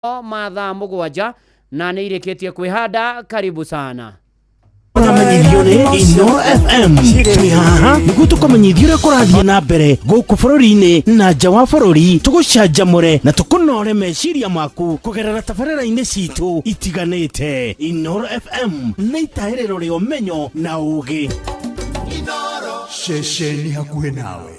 Ma thaa 7 na nĩ irĩkĩtie kwĩhanda. Karibu sana. Ũramenyithio nĩ Inoro FM. Twĩ haha nĩguo tũkũmenyithia ũrĩa kũrathiĩ na mbere gũkũ bũrũri-inĩ na nja wa bũrũri, tũgũcanjamũre na tũkũnore meciria maku kũgerera tabarĩra-inĩ citũ itiganĩte. Inoro FM nĩ itahĩrĩro rĩa ũmenyo na ũũgĩ. Ceceni hakuhĩ nawe.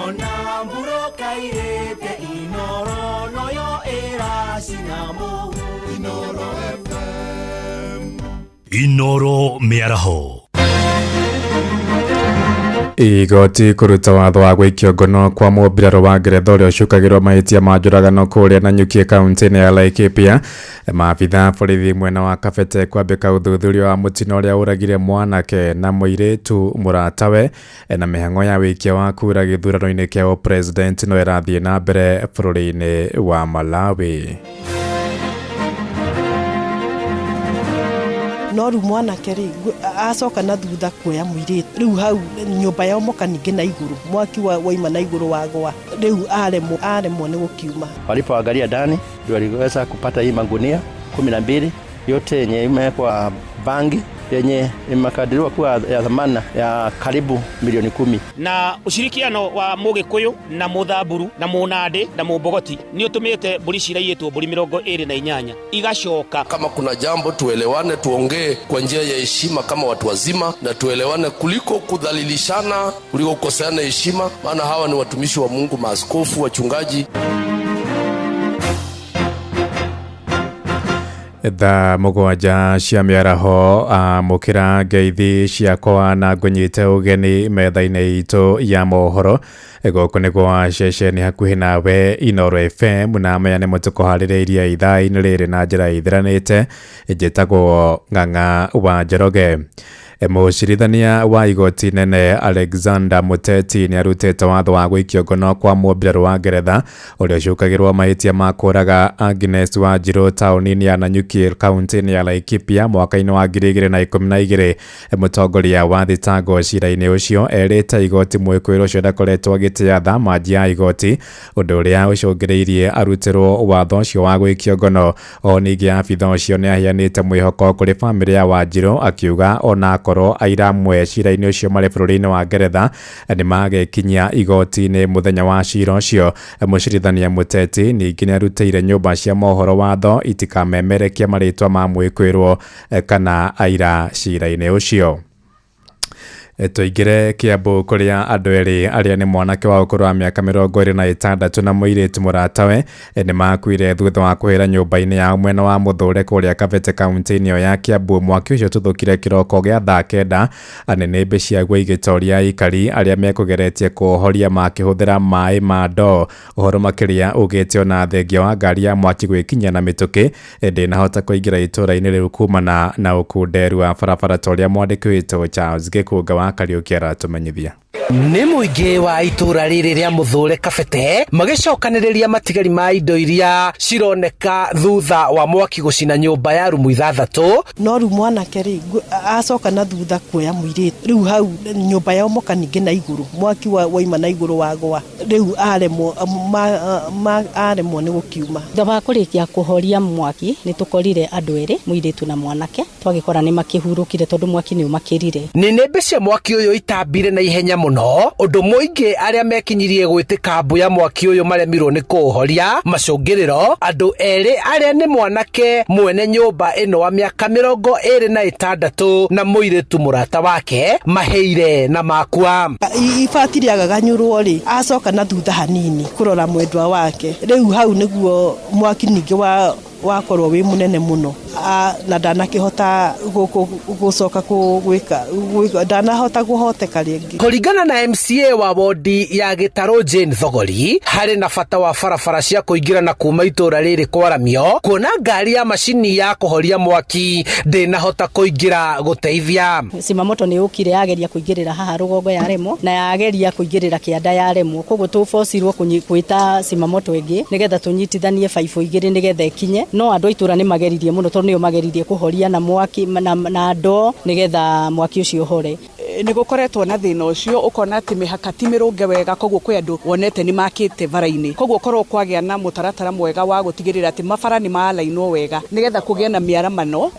Ona mbura kairĩte Inoro noyo ĩracina mũhu. Inoro Mĩaraho. Igoti kũruta watho wa gũikio ngono kwa mũmbirarũ wa Ngeretha ũrĩa ũcukagĩrwo mahĩtia ma njũragano kũrĩa Nanyuki, kaunti-inĩ ya Laikipia. Maabitha borithi mwena wa Kabete kwambĩka ũthuthuria wa mũtino ũrĩa ũragire mwanake na mũirĩtu mũratawe. Na mĩhang'o ya wĩikia wa kura gĩthurano-inĩ kĩa ũpresident no ĩrathiĩ na mbere bũrũri-inĩ wa Malawi. No rĩu mwanake rĩ acoka na thutha kuoya mũirĩtu, rĩu hau nyũmba yomoka ningĩ na igũrũ, mwaki waima na igũrũ wagwa, rĩu aremwo nĩ gũkiuma. Walipoangalia ndani ndio waliweza kupata hii magunia 12 yote yenye imewekwa bangi yenye imekadiriwa kuwa ya thamana ya karibu milioni 10. Na ushirikiano wa Mũgĩkũyũ na Mũthamburu na Mũnandĩ na Mũmbogoti nĩ ũtũmĩte mbũri ciraiyĩtwo, mbũri 28 igacoka. Kama kuna jambo tuelewane, tuongee kwa njia ya heshima kama watu wazima, na tuelewane kuliko kudhalilishana, kuliko kukoseana heshima, maana hawa ni watumishi wa Mungu, maaskofu, wachungaji. Thaa 7 cia mĩaraho, amũkĩra ngeithi ciakwa na ngũnyite ũgeni metha-inĩ itũ ya mohoro. Gũkũ nĩ gwa ceceni hakuhĩ nawe, Inoro FM, na maya nĩmo tũkũharĩrĩirie ithaa-inĩ rĩrĩ na njĩra ithiranĩte. Njĩtagwo Ng'ang'a wa Njoroge. Mũcirithania wa igoti nene Alexander Muteti nĩ arutĩte watho wa gũikio ngono kwa mũmbirarũ wa Ngeretha ũrĩa ũcukagĩrwo mahĩtia ma kũraga Agnes Wanjiru taũni-inĩ ya Nanyuki, kaunti-inĩ ya Laikipia, mwaka-inĩ wa 2012. Mũtongoria wa thitango cira-inĩ ũcio erĩte igoti mwĩkũĩrwo ũcio ndakoretwo agĩtĩa thamaji ya igoti, ũndũ ũrĩa ũcũngĩrĩirie arutĩrwo watho ũcio wa gũikio ngono. O ningĩ abitha ũcio nĩ aheanĩte mwĩhoko kũrĩ bamĩrĩ ya Wanjiru, akiuga ona akorwo aira amwe cira-inĩ ũcio marĩ bũrũri-inĩ wa Ngeretha, nĩ magekinyia igoti-inĩ mũthenya wa cira ũcio. Mũcirithania Muteti ningĩ nĩ arutĩire nyũmba cia mohoro watho itikamemerekie marĩtwa ma mwĩkũĩrwo kana aira cira-inĩ ũcio. Tũingĩre Kiambu kũrĩa andũ erĩ arĩa nĩ mwanake wa ũkũrũ wa mĩaka 26 na mũirĩtu mũratawe nĩ makuire thutha wa kũhĩra nyũmba-inĩ yao mwena wa Mũthũre kũrĩa Kabete, kaunti-inĩ ĩyo ya Kiambu. Mwaki ũcio ũtuthũkire kĩroko gĩa thaa 9, nĩnĩmbĩ ciaguo igĩtoria aikari arĩa mekũgeretie kũũhoria makĩhũthĩra maĩ ma ndoo. Ũhoro makĩria ugĩte ona thengia wa ngari ya mwaki gwĩkinyia na mĩtũkĩ, ndĩnahota kũingĩra itũũra-inĩ rĩu kumana na ũkunderu wa barabara, ta ũrĩa mwandĩki witũ Charles Gĩkũnga wa Kariũki aratũmenyithia. Nĩ mũingĩ wa itũũra rĩrĩ rĩa Mũthũre Kabete magĩcokanĩrĩria matigari ma indo iria cironeka thutha wa mwaki gũcina nyũmba ya rumu 6. No rĩu mwanake rĩ acoka na thutha kuoya mũirĩtu, rĩu hau nyũmba yomoka ningĩ na igũrũ, mwaki waima na igũrũ wagwa, rĩu aremwo nĩ gũkiuma. Thutha wa kũrĩkia kũhoria mwaki, nĩ tũkorire andũ erĩ, mũirĩtu na mwanake, twagĩkora nĩ makĩhurũkire tondũ mwaki nĩ ũmakĩrire. Nĩnĩmbĩ cia mwaki ũyũ itambire na ihenya mũno, ũndũ mũingĩ arĩa mekinyirie gwĩtĩka mbu ya mwaki ũyũ maremirwo nĩ kũũhoria. Macũngĩrĩro, andũ erĩ arĩa nĩ mwanake mwene nyũmba ĩno wa mĩaka 26 na mũirĩtu mũrata wake mahĩire na makua. Ibati rĩagaganyũrwo rĩ, acoka na thutha hanini kũrora mwendwa wake, rĩu hau nĩguo mwaki ningĩ wakorwo wĩ mũnene mũno, na ndanakĩhota gũcoka gwĩka, ndanahota kũhoteka rĩngĩ. Kũringana na MCA wa wodi ya Gĩtarũ Jane Thogori, harĩ na bata wa barabara cia kũingĩra na kuma itũũra rĩrĩ kwaramio, kuona ngari ya macini ya kũhoria mwaki ndĩnahota kũingĩra gũteithia. Cimamoto nĩ yũkire yageria kũingĩrĩra haha rũgongo yaremwo, na yageria kũingĩrĩra kĩanda yaremwo, koguo tũbocirwo gwĩta cimamoto ĩngĩ nĩgetha tũnyitithanie baibũ igĩrĩ nĩgetha ĩkinye. No andũ a itũũra nĩ mageririe mũno tondũ nĩo mageririe kũhoria na mwaki na ndoo nĩgetha mwaki ũcio ũhore. Nĩ gũkoretwo na thĩna ũcio, ũkona atĩ mĩhaka ti mĩrũnge wega, koguo kwĩ andũ wonete nĩ makĩte bara-inĩ. Koguo korwo kwagĩa na mũtaratara mwega wa gũtigĩrĩra atĩ mabara nĩ maalainwo wega nĩgetha kũgĩe na mĩaramano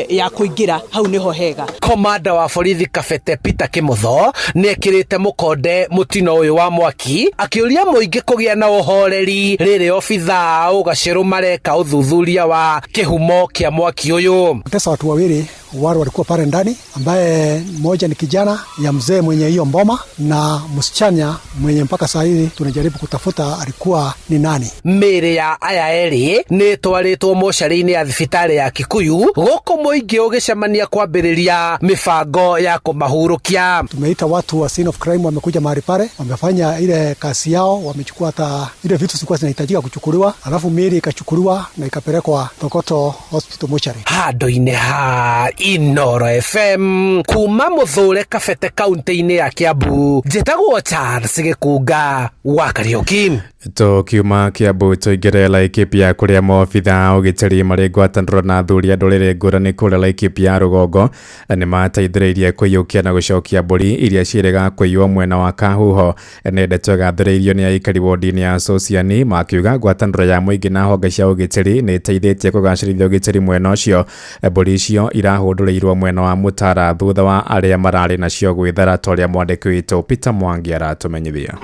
ya kũingĩra hau nĩho hega. Komanda wa borithi Kabete Peter Kimotho nĩ ekĩrĩte mũkonde mũtino ũyũ wa mwaki, akĩũria mũingĩ kũgĩa na ũhoreri rĩrĩ obithaa ũgacĩrũ mareka ũthuthuria wa kĩhumo kĩa mwaki ũyũ. Poteza watu wawili wale walikuwa pale ndani, ambaye mmoja ni kijana ya mzee mwenye hiyo mboma na msichana mwenye mpaka saa hizi tunajaribu kutafuta alikuwa ni nani. Mĩĩrĩ ya aya erĩ nĩ ĩtwarĩtwo mocarĩ-inĩ ya thibitarĩ ya Kikuyu, gũkũ mũingĩ ũgĩcemania kwambĩrĩria mĩbango ya kũmahurũkia. Tumeita watu wa scene of crime, wamekuja mahali pale, wamefanya ile kazi yao, wamechukua hata ile vitu zilikuwa zinahitajika kuchukuliwa, alafu miili ikachukuliwa na ikapelekwa Thogoto Hospital mochari. Handũ-inĩ ha Inoro FM kuma Mũthũre Kabete kaunti-inĩ ya Kiambu, njĩtagwo Charles Gĩkunga wa Kariũki. Tũkiuma Kiambu tũingĩre Laikipia kũrĩa maobitha ũgitĩri marĩ ngwatanĩro na athuri a ndũrĩrĩ ngũrani kũrĩa Laikipia rũgongo nĩ mateithĩrĩirie kũiyũkia na gũcokia mbũri iria ciĩrĩga kũiywo mwena wa Kahuho. Nĩ ndeto ĩgathĩrĩirio nĩ aikari wodi-inĩ ya Sosiani, makiuga ngwatanĩro ya mũingĩ na honge cia ũgitĩri nĩ ĩteithĩtie kũgacĩrithia ũgitĩri mwena ũcio. Mbũri icio irahũndũrĩirwo mwena wa Mũtara thutha wa arĩa mararĩ nacio gwĩthara, ta ũrĩa mwandĩki witũ Peter Mwangi aratũmenyithia.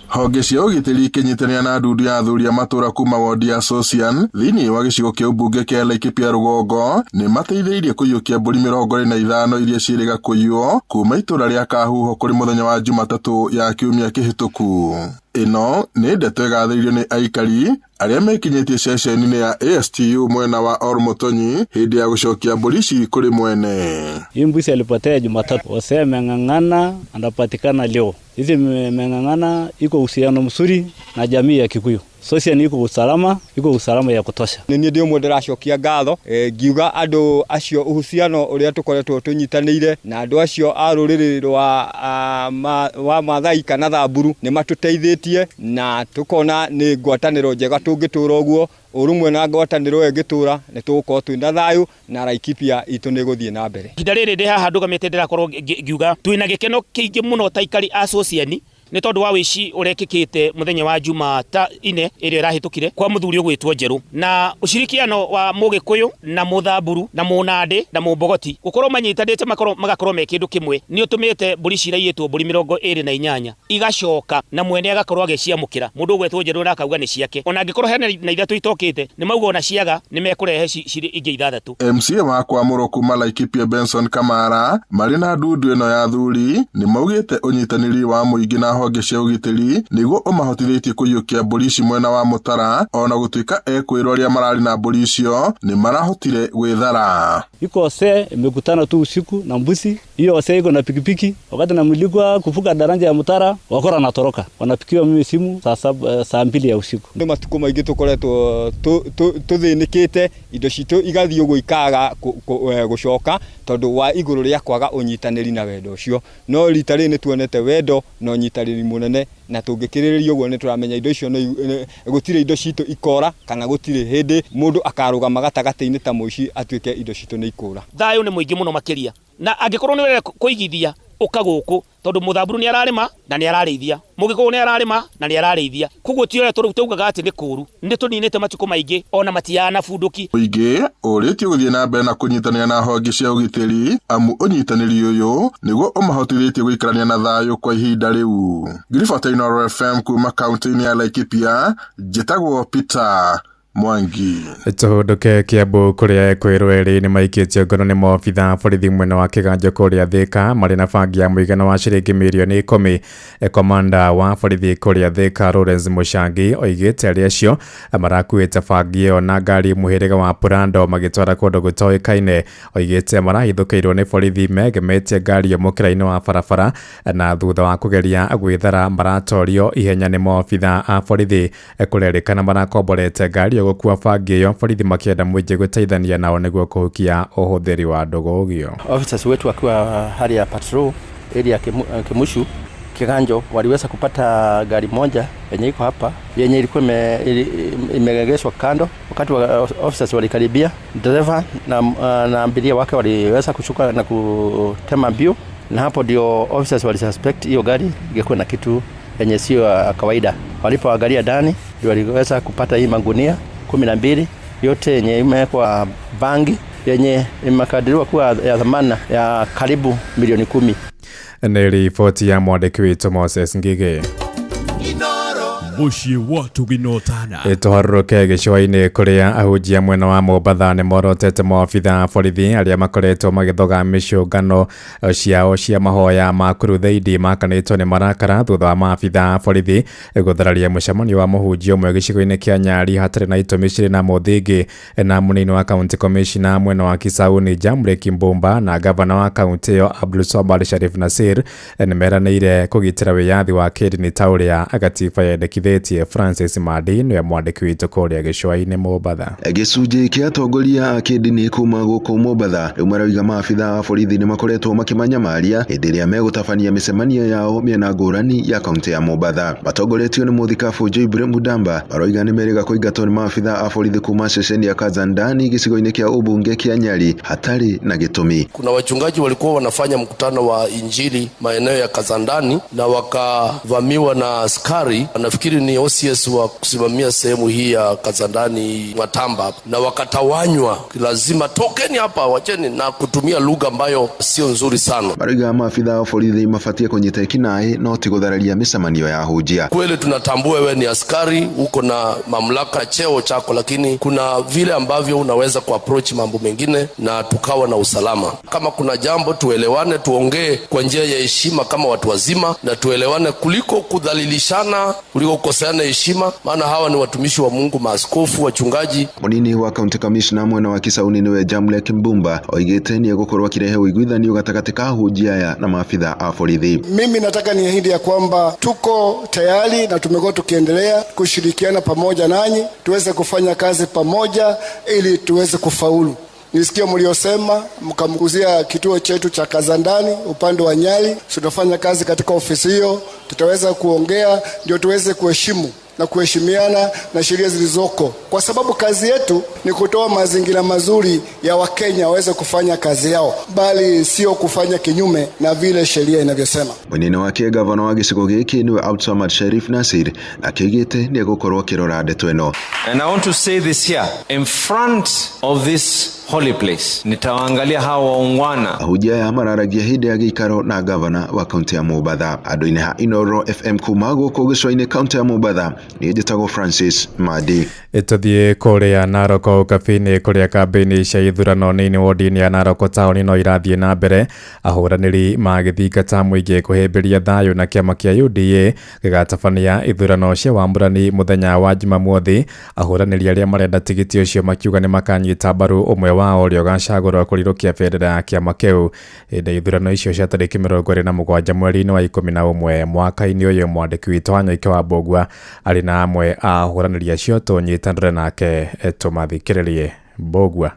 Honge cia ũgitĩri ikĩnyitanĩra na ndundu ya athuri a matũra kuma wodi ya Sosian thĩinĩ wa gĩcigo kĩa ũmbunge kĩa Laikipia rũgongo nĩ mateithĩrĩirie kũiyũkia mbũri 25 iria ciĩrĩga kũiywo kuma itũra rĩa Kahuho kũrĩ mũthenya wa Jumatatũ ya kiumia kĩhĩtũku. Ĩno nĩ ndeto ĩgathĩrĩirio nĩ aikari arĩa mekinyĩtie ceceni-inĩ ya ASTU mwena wa Ormotonyi hĩndĩ ya gũcokia mbũri ici kũrĩ mwene. Hii mbuzi alipotea Jumatatu, wasee ameng'ang'ana, anapatikana leo. Hizi meng'ang'ana iko uhusiano mzuri na jamii ya Kikuyu. Sosian iko usalama, iko usalama ya kutosha. Nĩ niĩ ndĩ ũmwe ndĩracokia ngatho, ngiuga andũ acio uhusiano ũrĩa tũkoretwo tũnyitanĩire na andũ acio a rũrĩrĩ rwa Maathai kana Thamburu nĩ matũteithĩtie na tũkona nĩ ngwatanĩro njega tũngĩtũra ũguo, ũrũmwe na ngwatanĩro ĩyo ĩngĩtũra nĩ tũgũkorwo twĩna thayũ na Laikipia itũ nĩ ĩgũthiĩ na mbere. Ihinda rĩrĩ ndĩ haha ndũgamĩte ndĩrakorwo ngiuga twĩna gĩkeno kĩingĩ mũno ta aikari a Sosiani nĩ tondũ wa wĩici ũrekĩkĩte mũthenya wa Jumatatu ĩrĩa ĩrahĩtũkire kwa mũthuri ũgwĩtwo Njerũ, na ushirikiano wa Mũgĩkũyũ na Mũthamburu na Mũnandĩ na Mũmbogoti gũkorwo manyitanĩte magakorwo me kĩndũ kĩmwe nĩ ũtũmĩte mbũri ciraiyĩtwo mbũri 28 igacoka na mwene agakorwo agĩciamũkĩra. Mũndũ ũgwĩtwo Njerũ na akauga nĩ ciake, ona angĩkorwo hena na ithatũ itokĩte nĩ mauga ona ciaga nĩ mekũrehe cirĩ ingĩ ithathatũ. MCA wa Kwamũrwo kuma Laikipia Benson Kamara marĩ na ndundu ĩno ya athuri nĩ maugĩte ũnyitanĩri wa mũingĩ na honge cia ũgitĩri nĩguo ũmahotithĩtie kũiyũkia mbũri ici mwena wa Mũtara, ona gũtuĩka ekwĩrwo arĩa mararĩ na mbũri icio nĩ marahotire gwĩthara. Iko wasee imekutana tu usiku na mbuzi hiyo, wasee iko na pikipiki, wakati namulikwa kuvuka daraja ya Mutara wakora natoroka, wanapikiwa mimi simu saa 2 ya usiku. Nĩ matukũ maingĩ tũkoretwo tũthĩnĩkĩte indo citũ igathiĩ ũguo ikaga gũcoka tondũ wa igũrũ rĩa kwaga ũnyitanĩri na wendo ũcio, no rita rĩrĩ nĩ tuonete wendo na ũnyitanĩri mũnene na tũngĩkĩrĩrĩria ũguo nĩ tũramenya indo icio gũtirĩ indo citũ ikora kana gũtirĩ hĩndĩ mũndũ akarũgama gatagatĩ-inĩ ta mũici atuĩke indo citũ nĩ ikũra. Thayũ nĩ mũingĩ mũno makĩria, na angĩkorwo nĩ ũrenda kũigithia ũka gũkũ tondũ Mũthamburu nĩ ararĩma na nĩ ararĩithia, Mũgĩkũyũ nĩ ararĩma na nĩ ararĩithia, koguo ti ũrĩa tũugaga atĩ nĩ kũũru, nĩ tũninĩte matukũ maingĩ ona matiana bunduki. Mũingĩ ũrĩtio gũthiĩ na mbere na kũnyitanĩra na honge cia ũgitĩri amu ũnyitanĩri ũyũ nĩguo ũmahotithĩtie gũikarania na thayũ kwa ihinda rĩu. Ngiribota Inoro FM kuma kaunti-inĩ ya Laikipia, njĩtagwo Peter Mwangi. Tũhũndũke Kiambu kũrĩa ekwĩrwo erĩ nĩ maikĩtio ngono nĩ maobitha borithi mwena wa Kĩganjo kũrĩa Thĩka marĩ na bangi ya mũigana wa ciringi mirioni 10. Komanda wa borithi kũrĩa Thĩka Lawrence Mũcangi oigĩte arĩa acio marakuĩte bangi ĩyo na ngari mũhĩrĩga wa Prado magĩtwara kũndũ gũtoĩkaine. Oigĩte marahithũkĩirwo nĩ borithi megemetie ngari ĩyo mũkĩra-inĩ wa barabara na thutha wa kũgeria gwĩthara maratorio ihenya nĩ maobitha a borithi. Kũrerĩkana marakomborete ngari ĩyo gũkua bangi ĩyo, borithi makĩenda mũingĩ gũteithania nao nĩguo kũhukia ũhũthĩri wa ndũgũgio. Officers wetu wakiwa hali ya patrol area Kimushu Kiganjo waliweza kupata gari moja yenye iko hapa yenye ilikuwa imeegeshwa kando. Wakati wa officers walikaribia, dereva na abiria wake waliweza kushuka na kutema mbio, na hapo ndio officers walisuspect hiyo gari ingekuwa na kitu yenye sio ya kawaida. Walipoangalia ndani, ndio waliweza kupata hii magunia 12 yote yenye imewekwa bangi yenye imekadiriwa kuwa ya thamana ya karibu milioni 10. Nĩ riboti ya mwandĩki witũ Moses Ngigĩ. Mũciĩ wa Tũginotana. Tũharũrũke gĩcũa-inĩ kũrĩa ahunjia mwena wa Mombatha nĩ morotete maobitha a borithi arĩa makoretwo magĩthoga mĩcũngano ciao cia mahoya ma krutheidi makanĩtwo nĩ marakara thutha wa maabitha a borithi gũthararia mũcemanio wa mũhunjia ũmwe gĩcigo-inĩ kĩa Nyali hatarĩ na itũmi cirĩ na mũthingi. Na mũnini wa county commissioner mwena wa Kisauni Jamlek Mbumba na gavana wa kaunti ĩyo Abdulswamad Sharif Nasir nĩ meranĩire kũgitĩra wĩyathi wa kĩndini ta ũrĩa gatiba yendekithĩtie. Francis Madi nĩwe mwandĩki witũ kũrĩa gĩcũa-inĩ Mombatha. Gĩcunjĩ kĩa atongoria a kĩndini kuma gũkũ Mombatha rĩu marauga maabitha a borithi nĩ makoretwo makĩmanyamaria hĩndĩ ĩrĩa megũtabania mĩcemanio yao mĩena ngũrani ya kaunti ya Mombatha. Matongoretio nĩ mũthikabu Joibre Mudamba maroiga nĩ merĩga kũingatwo nĩ maabitha a borithi kuma ceceni ya Kazandani gĩcigo-inĩ kĩa ũmbunge kĩa Nyali hatarĩ na gĩtũmi. Kuna wachungaji walikuwa wanafanya mkutano wa injili maeneo ya Kazandani na wakavamiwa na askari, nafikiri ni OCS wa kusimamia sehemu hii ya Kazandani Mwatamba, na wakatawanywa, lazima tokeni hapa, wacheni, na kutumia lugha ambayo sio nzuri sana. Marauga maabitha a borithi mabatie kũnyita ekinaĩ no ti gũthararia mĩcemanio ya ahunjia. Kweli tunatambua wewe ni askari, uko na mamlaka, cheo chako, lakini kuna vile ambavyo unaweza kuapproach mambo mengine na tukawa na usalama. Kama kuna jambo tuelewane, tuongee kwa njia ya heshima kama watu wazima, na tuelewane kuliko kudhalilishana, kuliko kukoseana heshima, maana hawa ni watumishi wa Mungu, maaskofu, wachungaji. Mũnini wa county commissioner mwena wa Kisauni nĩwe Jamlek Mbumba oigĩte nĩ egũkorwo akĩrehe ũiguithanio gatagatĩ ka ahunjia aya na maabitha a borithi. Mimi nataka niahidi ya kwamba tuko tayari na tumekuwa tukiendelea kushirikiana pamoja nanyi tuweze kufanya kazi pamoja ili tuweze kufaulu. Nisikia mliosema mkamguzia kituo chetu cha Kazandani upande wa Nyali. Tutafanya kazi katika ofisi hiyo, tutaweza kuongea ndio tuweze kuheshimu na kuheshimiana na sheria zilizoko, kwa sababu kazi yetu ni kutoa mazingira mazuri ya Wakenya waweze kufanya kazi yao, bali sio kufanya kinyume na vile sheria inavyosema. Mwena-inĩ wake gavana wa gĩcigo gĩkĩ nĩwe Abdulswamad Sharif Nasir akĩoigĩte nĩ egũkorwo akĩrora ndeto ĩno. And I want to say this here in front of this holy place, nitawaangalia hawa waungwana. Ahunjia aya mararagia hĩndĩ ya gĩikaro na gavana wa kaunti ya Mombatha. Andũ-inĩ ha Inooro FM kuma gũkũ gĩcũa-inĩ kaunti ya Mombatha, niĩ njĩtagwo Francis Madi. Tũthiĩ kũrĩa Narok Ũkabi-inĩ kũrĩa kambĩini cia ithurano nini wodi-inĩ ya Narok taũni no irathiĩ na mbere, ahũranĩri magĩthingata mũingĩ kũhĩmbĩria thayũ na kĩama kĩa UDA gĩgatabania ithurano cia wamũrani mũthenya wa Jumamothi. Ahũranĩri arĩa marenda tigiti ũcio makiuga nĩ makanyita mbaru ũmwe wao ũrĩa ũgacagũrwo kũrirũkia bendera ya kĩama kĩu hĩndĩ ya ithurano icio cia tarĩki 27 mweri-inĩ wa 11 mwaka-inĩ ũyũ. Mwandĩki witũ Wanyoike wa Mbũgua arĩ na amwe a ahũranĩri acio, tũnyitanĩre nake tũmathikĩrĩrie. Mbũgua.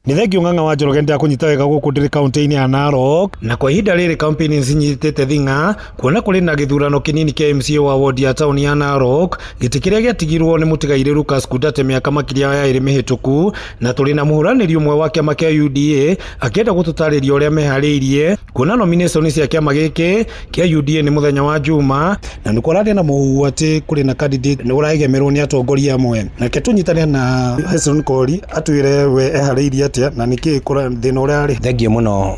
Nĩ thengio Ng'ang'a wa Njoroge, ndĩrakũnyita wega gũkũ ndĩrĩ kaunti-inĩ ya Narok, na kwa ihinda rĩrĩ kampeni nĩcinyitĩte thing'a kuona kũrĩ na gĩthurano kĩnini kĩa MCA wa wodi ya taũni ya Narok, gĩtĩ kĩrĩa gĩatigirwo nĩ mũtigairĩ Lucas Kundate mĩaka makĩria ya 2 mĩhĩtũku, na tũrĩ na mũhũranĩri ũmwe wa kĩama kĩa UDA akĩenda gũtũtarĩria ũrĩa meharĩirie kuona nomination cia kĩama gĩkĩ kĩa UDA nĩ mũthenya wa Juma, na nĩ kũraria na mũhuhu atĩ kũrĩ na candidate nĩ ũraegemerwo nĩ atongoria amwe. Nake tũnyitane na Hezron Kori atwĩre we eharĩirie atĩa na nĩkĩ thĩna ũrĩa arĩ. Thengio mũno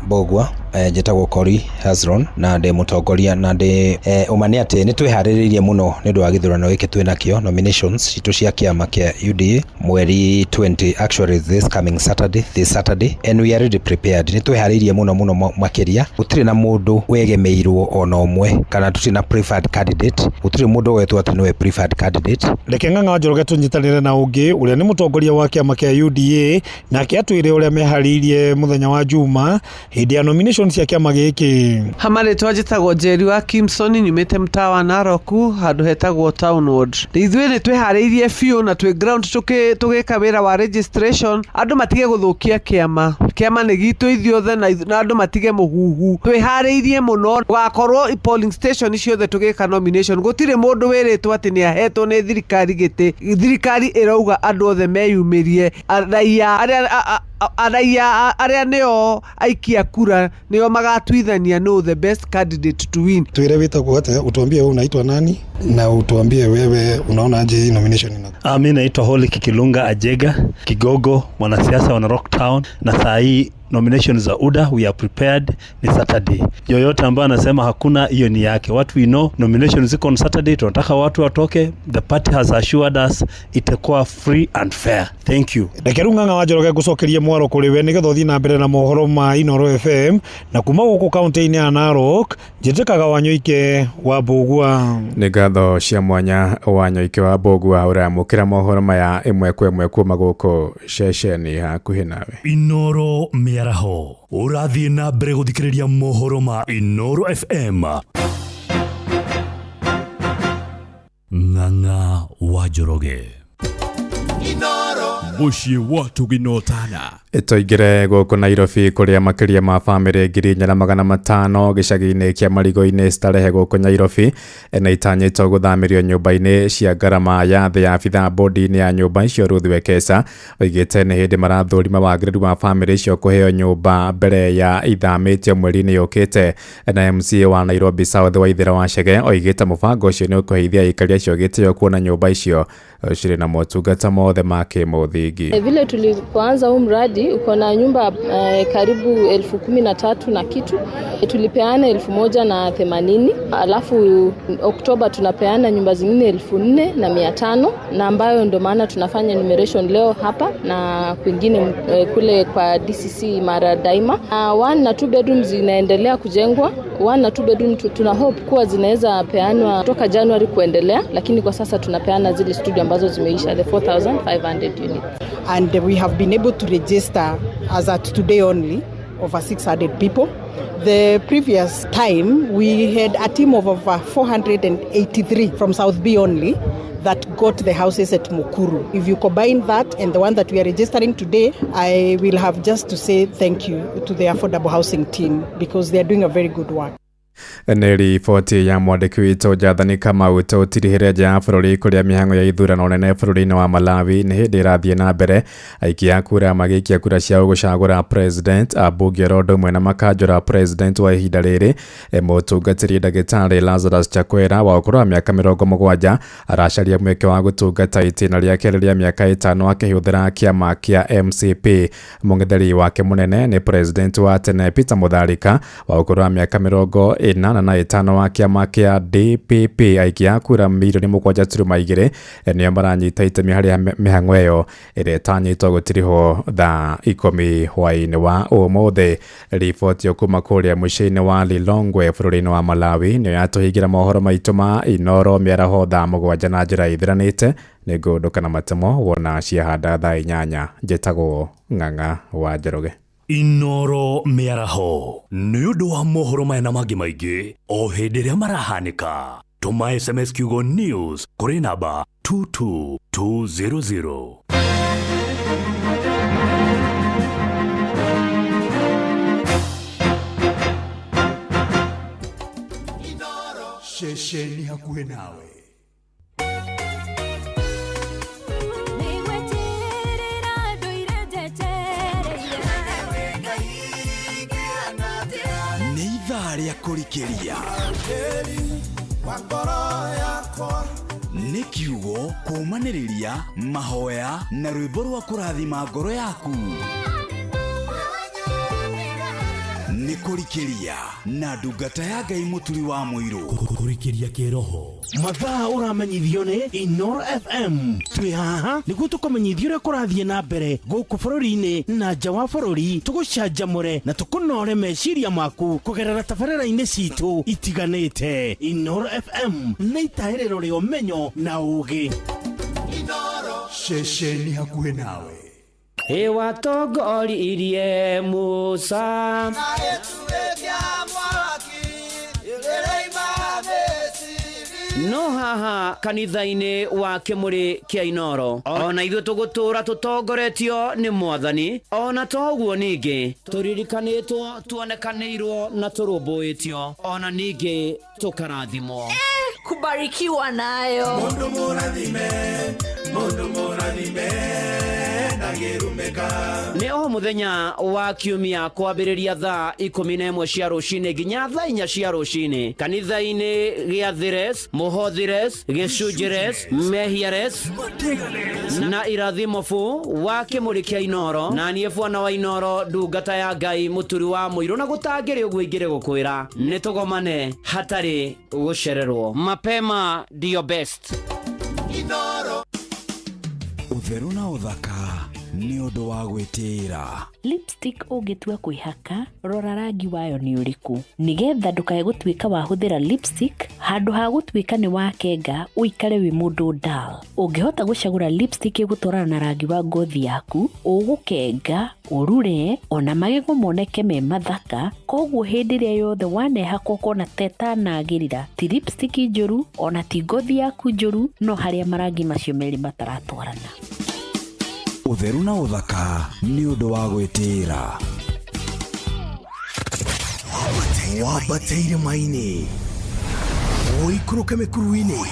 Mbũgua, njĩtagwo Kori Hezron na ndĩ mũtongoria na ndĩ ũma nĩ atĩ nĩ twĩharĩrĩirie mũno nĩ ũndũ wa gĩthurano gĩkĩ twĩ nakĩo, nominations citũ cia kĩama kĩa UDA mweri 20, actually this coming Saturday, this Saturday, and we are already prepared. Nĩ twĩharĩirie mũno mũno makĩria, gũtirĩ na mũndũ wegemeirwo ona ũmwe, kana tũtirĩ na preferred candidate, gũtirĩ mũndũ wetwo atĩ nĩwe preferred candidate. Reke Ng'ang'a wa Njoroge tũnyitanĩre na ũngĩ ũrĩa nĩ mũtongoria wa kĩama kĩa UDA MCA, nake atwĩre ũrĩa meharĩirie mũthenya wa Juma hĩndĩ ya nomination cia kĩama gĩkĩ. Hamarĩtwa njĩtagwo Njeri wa Kimson, nyumĩte mtaa wa Narok handũ hetagwo Town Ward. Ithuĩ nĩ twĩharĩirie biũ na twĩ ground tũgĩka wĩra wa registration, andũ matige gũthũkia kĩama. Kĩama nĩ gitũ ithuothe na andũ matige mũhuhu. Twĩharĩirie mũno, gũgakorwo polling station ciothe tũgĩka nomination. Gũtirĩ mũndũ wĩrĩtwo atĩ nĩ ahetwo nĩ thirikari gĩtĩ. Thirikari ĩrauga andũ othe meyumĩrie. Raia arĩa nĩo aikia kura nĩo magatuithania no the best candidate to win. Twĩre wĩtagwo atĩa, utuambie wewe unaitwa nani na utuambie wewe unaona aje hii nomination ina. Mi naitwa Holy Kikilunga Ajega Kigogo, mwanasiasa wa Narok Town, na saa hii nomination za UDA we are prepared, ni Saturday. Yoyote ambaye anasema hakuna, hiyo ni yake. What we know, nomination ziko on Saturday, tunataka watu watoke. The party has assured us itakuwa free and fair. Thank you. Reke rĩu Ng'ang'a wa Njoroge ngũcokerie mwaro kũrĩ we nĩgetha ũthiĩ na mbere na mohoro ma Inooro FM, na kuma gũkũ kaunti-inĩ ya Narok njĩtĩkaga Wanyoike wa Mbũgua. Nĩ ngatho cia mwanya Wanyoike wa Mbũgua ũramũkĩra mohoro maya ĩmwe kwa ĩmwe kuma gũkũ ceceni hakuhĩ nawe. Inooro Mĩaraho, ũrathiĩ na mbere gũthikĩrĩria mohoro ma Inooro FM. Ng'ang'a wa Njoroge. Mũciĩ wa tũginotana. Tũingĩre gũkũ Nairobi kũrĩa makĩria ma bamĩrĩ 4,500 gĩcagi-inĩ kĩa Marigo-inĩ Starehe gũkũ Nairobi na itanyĩtwo gũthamĩrio nyũmba-inĩ cia ngarama ya thĩ. Ya abithaa bodi-inĩ ya nyũmba icio Ruth Wekesa oigĩte nĩ hĩndĩ marathũrima wagĩrĩru wa bamĩrĩ icio kũheo nyũmba mbere ya ithamĩtio mweri-inĩ yũkĩte. Na MCA wa Nairobi South Waithera wa Chege oigĩte mũbango ũcio nĩ ũkũheithia aikari acio gĩtĩo kuona nyũmba icio cirĩ na motungata mothe ma kĩmũthingi. Vile tulipoanza huu mradi uko na nyumba karibu 13,000 na kitu, tulipeana 1,080, alafu Oktoba tunapeana nyumba zingine 4,500, na ambayo ndo maana tunafanya enumeration leo hapa na kwingine kule kwa DCC Mara Daima. 1 na 2 bedrooms zinaendelea kujengwa. 1 na 2 bedroom tuna hope kuwa zinaweza peanwa kutoka January kuendelea, lakini kwa sasa tunapeana zile studio ambazo zimeisha, the 4,500 units. And we have been able to register as at today only over 600 people. The previous time we had a team of over 483 from South B only that got the houses at Mukuru. If you combine that and the one that we are registering today, I will have just to say thank you to the affordable housing team because they are doing a very good work. Nĩ riboti ya mwandĩki witũ Jathani Kamau. Tũtirihĩre nja ya bũrũri kũrĩa mĩhang'o ya ithurano nene bũrũri-inĩ wa Malawi nĩ hĩndĩ ĩrathiĩ na mbere, aikia a kura magĩikia kura ciao gũcagũra president, ambunge oro ũndũ ũmwe na makanjũra president wa ihinda rĩrĩ. Mũtungatĩri ndagĩtarĩ Lazarus Chakwera wa ũkũrũ wa mĩaka 70 aracaria mweke wa gũtungata itĩna rĩa kerĩ rĩa mĩaka 5 akĩhũthĩra kĩama kĩa MCP. Mũng'etheri wake mũnene nĩ president wa tene Peter Mutharika wa ũkũrũ wa mĩaka 85 wa kĩama kĩa DPP. Aikia a kura milioni 7.2 nĩo maranyita itemi harĩ mĩhang'o ĩyo ĩrĩa ĩtanyĩtwo gũtirihwo thaa 10 hwaĩ-inĩ wa ũmũthĩ. Riboti ĩyo kuma kũrĩa mũciĩ-inĩ wa Lilongwe bũrũri-inĩ wa Malawi nĩyo yatũhingĩra mohoro maitũ ma Inooro Mĩaraho thaa 7 na njĩra ĩthiranĩte. Nĩ ngũndũka na matemo wona ciahanda thaa 8. Njĩtagwo Ng'ang'a wa Njoroge. Inooro Mĩaraho nĩ ũndũ wa mohoro maya na mangĩ maingĩ o hĩndĩ ĩrĩa marahanĩka. Tũma SMS kiugo news kũrĩ namba 22200. Ceceni hakuhĩ nawe. Rĩa kũrikĩria nĩ kiugo kũũmanĩrĩria mahoya na rwĩmbo rwa kũrathima ngoro yaku. Nĩ kũrikĩria na ndungata ya Ngai Mũturi wa Mũirũ. Kũrikĩria kĩroho. Mathaa ũramenyithio nĩ Inooro FM. Twĩ haha nĩguo tũkũmenyithie ũrĩa kũrathiĩ na mbere gũkũ bũrũri-inĩ na nja wa bũrũri, tũgũcanjamũre na tũkũnore meciria maku kũgerera tabarĩra-inĩ citũ itiganĩte. Inooro FM nĩ itahĩrĩro rĩa ũmenyo na ũũgĩ. Inooro, ceceni hakuhĩ nawe. Ĩwatongoririe Musa. No haha kanitha-inĩ wa kĩmũrĩ kĩa Inoro, ona ithuĩ tũgũtũra tũtongoretio nĩ Mwathani. Ona to ũguo, ningĩ tũririkanĩtwo, tuonekanĩirwo na tũrũmbũĩtio, ona ningĩ tũkarathimwo. Kubarikiwa nayo. Mundu mũrathime, mundu mũrathime ndangĩrumĩka. Nĩ o mũthenya wa kiumia kwambĩrĩria thaa 11 cia rũcinĩ nginya thaa 4 cia rũcinĩ, kanitha-inĩ gĩa Thires, Mũhothires, Gĩcunjĩres, Mehiares na Irathimo bu wa kĩmũrĩ kĩa Inoro. Na niĩ bwana wa Inoro, ndungata ya Ngai, mũturi wa mũirũ, na gũtangĩrĩ ũguo ingĩrĩ gũkwĩra nĩ tũgomane hatarĩ gũcererwo. Mapema ndio best. Ũtheru na ũthaka nĩ ũndũ wa gwĩtĩĩra. Lipstick ũngĩtua kwĩhaka, rora rangi wayo nĩ ũrĩkũ, nĩgetha ndũkae gũtuĩka wahũthĩra lipstick handũ ha gũtuĩka nĩ wakenga, ũikare wĩ mũndũ dull. Ũngĩhota gũcagũra lipstick ĩgũtwarana na rangi wa ngothi yaku, ũgũkenga, ũrure, ona magego moneke me mathaka. Koguo hĩndĩ ĩrĩa yothe wanehaka ũkona ta ĩtanagĩrĩra, ti lipstick njũru, ona ti ngothi yaku njũru, no harĩa marangi macio merĩ mataratwarana. Ũtheru na ũthaka nĩ ũndũ wa gwĩtĩĩra. Wambate irĩma-inĩ, ũikũrũke mĩkuru-inĩ,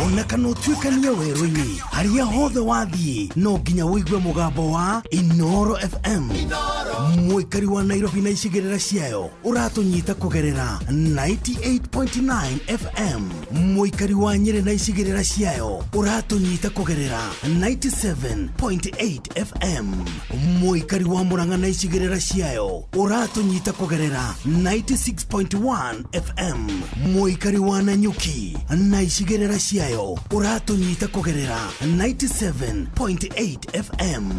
ona kana ũtuĩkanie werũ-inĩ, harĩa hothe wathiĩ no nginya ũigue mũgambo wa Inoro FM. Mũikari wa Nairobi na icigĩrĩra ciayo, ũratũnyita kũgerera 98.9 FM. Mũikari wa Nyĩrĩ na icigĩrĩra ciayo, ũratũnyita kũgerera 97.8 FM. Mũikari wa Mũrang'a na icigĩrĩra ciayo, ũratũnyita kũgerera 96.1 FM. Mũikari wa Nanyuki na icigĩrĩra ciayo, ũratũnyita kũgerera 97.8 FM.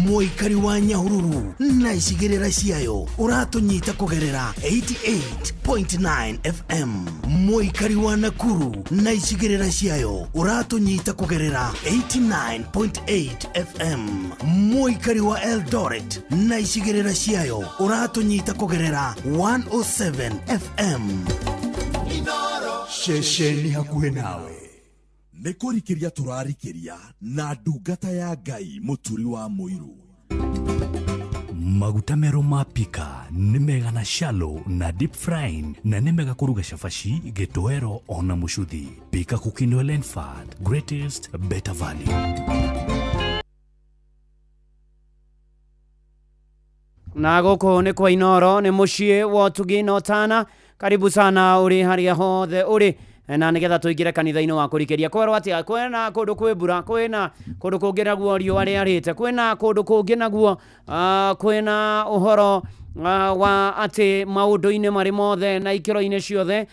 Mũikari wa Nyahururu na icigĩrĩra ciayo, ũratũnyita kũgerera 88.9 FM. Mũikari wa Nakuru na icigĩrĩra ciayo, ũratũnyita kũgerera 89.8 FM. Mũikari wa Eldoret na icigĩrĩra ciayo, ũratũnyita kũgerera 107 FM. Ceceni hakuhĩ nawe nĩ kũrikĩria tũrarikĩria na ndungata ya Ngai, mũturi wa mũiru. Maguta merũ ma Pika nĩ mega na shallow na deep frying, na nĩ mega kũruga cabaci, gĩtoero ona mũcuthi. Pika Cooking Oil and Fat, greatest better value. Na gũkũ nĩ kwa Inoro, nĩ mũciĩ wa ũtugi na ũtana. Karibu sana ũrĩ harĩa hothe ũrĩ, na nĩgetha tũingĩre kanitha-inĩ wa kũrikĩria. Kwerwo atĩa? Kwĩna kũndũ kwĩ mbura, kwĩna kũndũ kũngĩ naguo riũa rĩarĩte, kwĩna kũndũ kũngĩ naguo kwĩna ũhoro wa atĩ maũndũ-inĩ marĩ mothe na ikĩro-inĩ ciothe,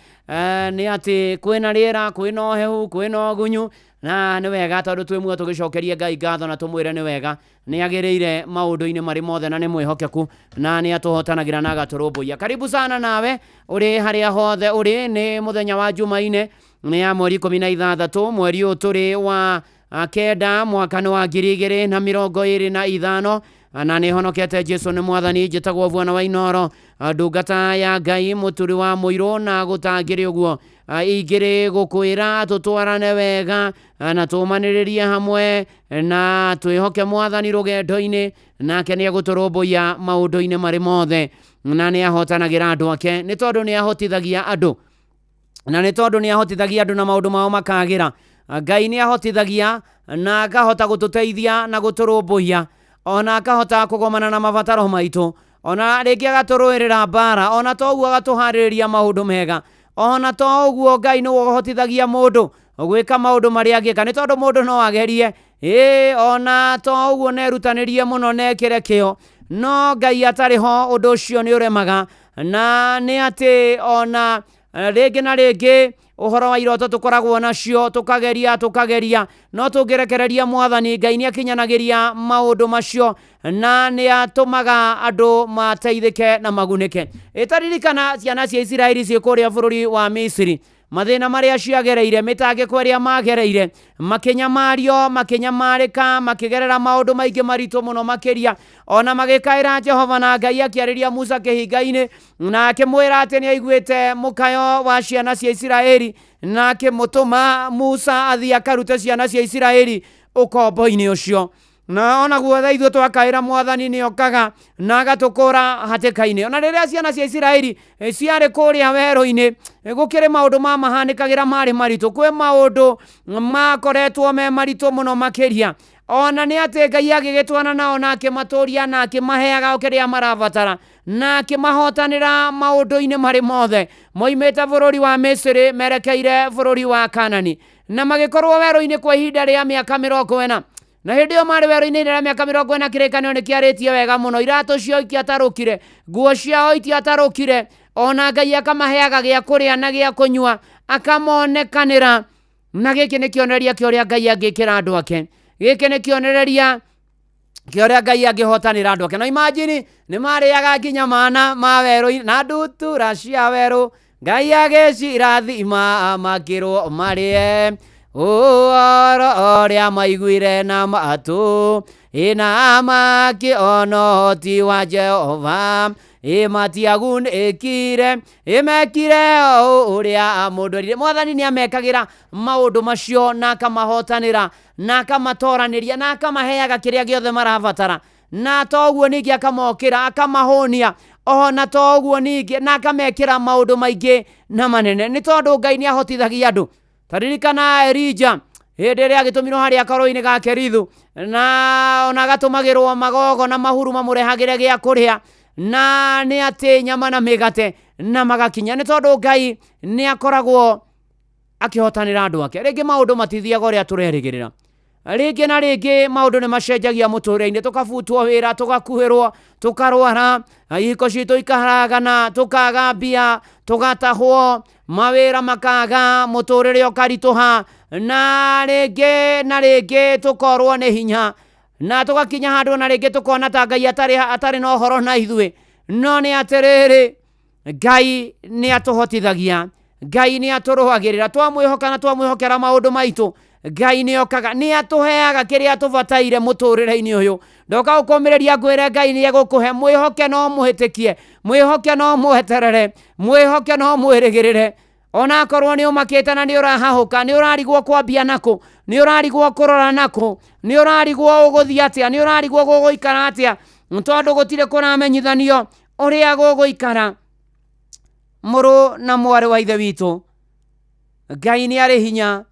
nĩ atĩ kwĩna rĩera, kwĩna ũhehu, kwĩna ũgunyu. Na nĩ wega tondũ twĩ muoyo tũgĩcokerie Ngai ngatho na tũmwĩre nĩ wega, nĩ agĩrĩire maũndũ-inĩ marĩ mothe, na nĩ mwĩhokeku, na nĩ atũhotanagĩra na agatũrũmbũiya. Karibu sana nawe ũrĩ harĩa hothe ũrĩ. Nĩ mũthenya wa Jumaine, nĩ ya mweri 16, mweri ũyũ tũrĩ wa 9, mwaka nĩ wa 2025, na nĩ honokete. Jesu nĩ Mwathani. Njĩtagwo Bwana wa Inoro, ndungata ya Ngai, mũturi wa mũirũ, na gũtangĩrĩ ũguo ingĩrĩ gũkwĩra tũtwarane wega na tũmanĩrĩrie hamwe na twĩhoke Mwathani rũgendo-inĩ, nake nĩ egũtũrũmbũiya maũndũ-inĩ marĩ mothe, na nĩ ahotanagĩra andũ ake, nĩ tondũ nĩ ahotithagia andũ, na nĩ tondũ nĩ ahotithagia andũ na maũndũ mao makagĩra. Ngai nĩ ahotithagia na akahota gũtũteithia na gũtũrũmbũiya, ona akahota kũgomana na mabataro maitũ, ona rĩngĩ agatũrũĩrĩra mbara, ona to ũguo agatũharĩrĩria maũndũ mega, ona to ũguo Ngai nĩwe ũhotithagia mũndũ gwĩka maũndũ marĩa angĩka, nĩ tondũ mũndũ no agerie ĩĩ, ona to ũguo nerutanĩrie mũno, nekĩre kĩo, no Ngai atarĩ ho ũndũ ũcio nĩ ũremaga. Na nĩ atĩ ona rĩngĩ na rĩngĩ ũhoro wa iroto tũkoragwo nacio, tũkageria tũkageria, no tũngĩrekereria Mwathani, Ngai nĩ akinyanagĩria maũndũ macio na nĩ atũmaga andũ mateithĩke na magunĩke. Ĩtaririkana ciana cia Isiraeli ciĩ kũrĩa bũrũri wa Misiri. Mathĩna marĩa ciagereire, mĩtangĩko ĩrĩa magereire, makĩnyamario, makĩnyamarĩka, makĩgerera maũndũ maingĩ maritũ mũno makĩria, ona magĩkaĩra Jehova, na Ngai akĩarĩria Musa kĩhinga-inĩ na akĩmwĩra atĩ nĩ aiguĩte mũkayo wa ciana cia Isiraeli, na akĩmũtũma Musa athiĩ akarute ciana cia Isiraeli ũkombo-inĩ ũcio. Na ona guothe ithuĩ twakaĩra mwathani nĩ okaga na agatũkũra hatĩka-inĩ. Ona rĩrĩa ciana cia Isiraeli ciarĩ kũrĩa werũ-inĩ, gũkĩrĩ maũndũ mamahanĩkagĩra marĩ maritũ, kwĩ maũndũ makoretwo me maritũ mũno makĩria. Ona nĩ atĩ Ngai agĩgĩtwana nao na akĩmatũria na akĩmaheaga o kĩrĩa marabatara na akĩmahotanĩra maũndũ-inĩ marĩ mothe. Moimĩte bũrũri wa Misiri merekeire bũrũri wa Kanani, na magĩkorwo werũ-inĩ kwa ihinda rĩa mĩaka 40. Na hĩndĩ ĩyo marĩ werũ-inĩ rĩa mĩaka 40, kĩrĩkanĩro nĩ kĩarĩtie wega mũno. Iratũ ciao itiatarũkire, nguo ciao itiatarũkire, ona Ngai akamaheaga gĩa kũrĩa na gĩa kũnyua, akamonekanĩra. Na gĩkĩ nĩ kĩonereria kĩa ũrĩa Ngai angĩkĩra andũ ake. Gĩkĩ nĩ kĩonereria kĩa ũrĩa Ngai angĩhotanĩra andũ ake. Na imagine nĩ marĩaga nginya mana ma werũ na ndutura cia werũ, Ngai agĩcirathima makĩrwo marĩe ũhoro ũrĩa maiguire na matũ, ĩna makĩona ũhoti wa Jehova, ĩ matiagunĩkire, ĩmekire o ũrĩa mũndũ erire. Mwathani nĩ amekagĩra maũndũ macio na akamahotanĩra na akamatoranĩria na akamaheaga kĩrĩa gĩothe marabatara, na to ũguo ningĩ akamokĩra akamahũnia, ona to ũguo ningĩ na akamekĩra maũndũ maingĩ na manene, nĩ tondũ Ngai nĩ ahotithagia andũ. Taririkana Elija hĩndĩ ĩrĩa agĩtũmirwo harĩa karũĩ-inĩ ga Kerithu, na ona agatũmagĩrwo magogo na mahuru mamũrehagĩre gĩa kũrĩa, na nĩ atĩ nyama na mĩgate na magakinya, nĩ tondũ Ngai nĩ akoragwo akĩhotanĩra andũ ake. Rĩngĩ maũndũ matithiaga ũrĩa tũrerĩgĩrĩra, rĩngĩ na rĩngĩ maũndũ nĩ macenjagia mũtũrĩre-inĩ, tũkabutwo wĩra, tũgakuhĩrwo, tũkarwara, ihiko citũ ikaharagana, tũkaga mbia, tũgatahwo, mawĩra makaga, mũtũrĩre ũkaritũha, na rĩngĩ na rĩngĩ tũkorwo nĩ hinya, na tũgakinya handũ na rĩngĩ tũkona ta Ngai atarĩ na ũhoro na ithuĩ. No nĩ atĩrĩrĩ, Ngai nĩ atũhotithagia, Ngai nĩ atũrũagĩrĩra, twamwĩhoka na twamwĩhokera maũndũ maitũ, Ngai nĩ okaga, nĩ atũheaga kĩrĩa tũbataire mũtũrĩre-inĩ ũyũ. Ndoka gũkũmĩrĩria ngwĩre Ngai nĩ egũkũhe, mwĩhoke no mũhĩtĩkie, mwĩhoke no mweterere, mwĩhoke no mwĩrĩgĩrĩre. Ona akorwo nĩ ũmakĩte na nĩ ũrahahũka, nĩ ũrarigwo kwambia nakũ, nĩ ũrarigwo kũrora nakũ, nĩ ũrarigwo ũgũthiĩ atĩa, nĩ ũrarigwo gũgũikara atĩa, tondũ gũtirĩ kũramenyithanio ũrĩa gũgũikara. Mũrũ na mwarĩ wa ithe witũ, Ngai nĩ arĩ hinya,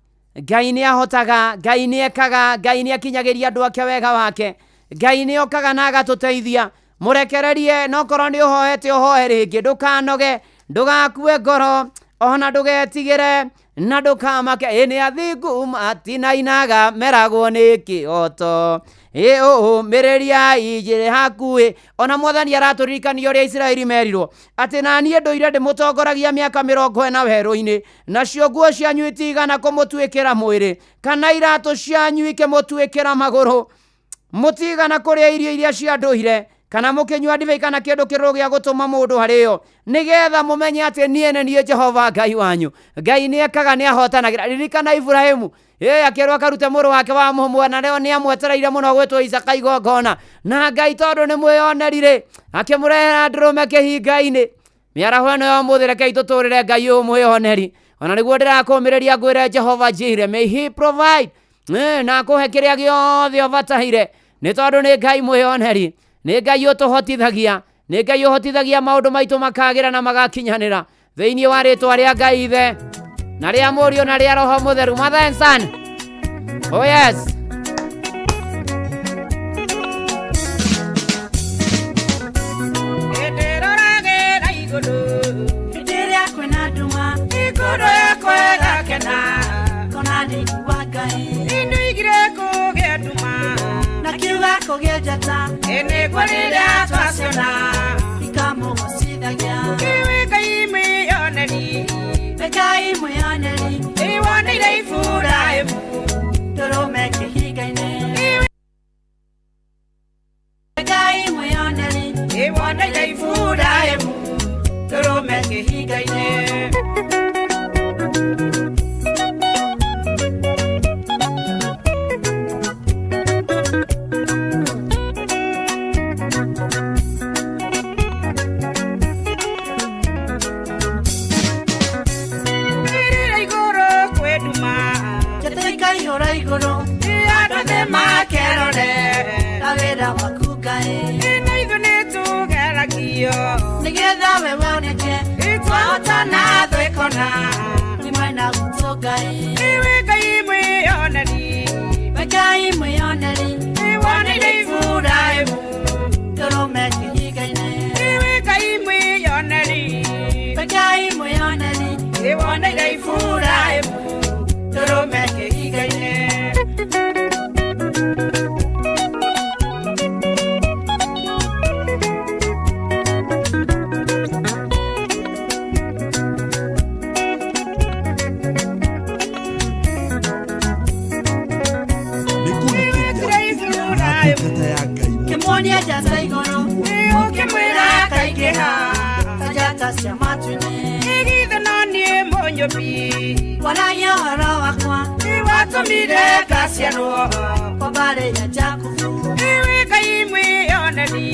Ngai nĩ ahotaga, Ngai nĩ ekaga, Ngai nĩ akinyagĩria andũ ake wega wake, Ngai nĩ okaga na agatũteithia. Mũrekererie, no korwo nĩ ũhoete ũhoe rĩngĩ, ndũkanoge, ndũgakue ngoro, ona ndũgetigĩre na ndũkamake. Ĩ nĩ athingu matinainaga, meragwo nĩ kĩhoto, ĩ ũmĩrĩria ijĩrĩ hakuhĩ. Ona mwathani aratũririkania ũrĩa Isiraeli merirwo atĩ na niĩ ndũire ndĩmũtongoragia mĩaka 40 werũ-inĩ, nacio nguo cianyu itigana kũmũtuĩkĩra mwĩrĩ, kana iratũ cianyu ikĩmũtuĩkĩra magũrũ. Mũtigana kũrĩa irio iria cia ndũire, kana mũkĩnyua ndibei kana kĩndũ kĩrũrũ gĩa gũtũma mũndũ arĩo, nĩgetha mũmenye atĩ niĩ nĩ niĩ Jehova Ngai wanyu. Ngai nĩ ekaga, nĩ ahotanagĩra. Ririkana Iburahĩmu, akĩrwo akarute mũrũ wake wa mũmwe, na rĩo nĩ amwetereire mũno gwĩtwo Isaaka igongona, na Ngai tondũ nĩ mwĩyonerire akĩmũrehera ndũrũme kĩhinga-inĩ. Mĩaraho ĩno ya ũmũthĩ, rekei tũtũrĩre Ngai ũyũ mwĩyoneri. Ona nĩguo ndĩrakũmĩrĩria ngwĩre Jehova Jireh, may he provide, na akũhe kĩrĩa gĩothe ũbataire, nĩ tondũ nĩ Ngai mwĩyoneri, nĩ Ngai ũtũhotithagia, nĩ Ngai ũhotithagia maũndũ maitũ makagĩra na magakinyanĩra. Thĩinĩ wa rĩtwa rĩa Ngai Ithe na rĩa Mũriũ na rĩa Roho Mũtheru. Mother and Son. Oh yes. Ndĩroragĩra igũrũ hĩndĩ ĩrĩa kwĩna nduma, igũrũ yakwa ĩgakena, kona ndĩigua Ngai. Nĩndoigire kũgĩa nduma na kiuga kũgĩa njata, ĩ nĩguo rĩrĩa twaciona ikamũgocithagia. Iwe Ngai mwĩyoneri, Ngai mwĩyoneri, ĩwoneire Iburahĩmu ndũrũme kĩhinga-inĩ. Ngai mwĩyoneri, ĩwoneire Iburahĩmu ndũrũme kĩhinga-inĩ. waku Ngai na ithuĩ nĩtũgeragio nĩgetha we woneke twahotana twĩkona nĩ mwena witũ Ngai iwe Ngai mwĩoneri we Ngai mwĩoneri wonire Iburahĩmu ndũrũme kĩhinga-inĩ iwe Ngai mwĩoneri we Ngai mwĩoneri wonire Iburahĩmu ndũrũme kĩhinga-inĩ. Kĩmuonia njata igũrũ ũkĩmwĩra akaingĩha ta njata cia matu-inĩ igithe no niĩ mũnyũmbi waragia ũhoro wakwa watũmire ngaciarwo kwa mbarĩ ya Jakubu iwe Ngai mwĩoneri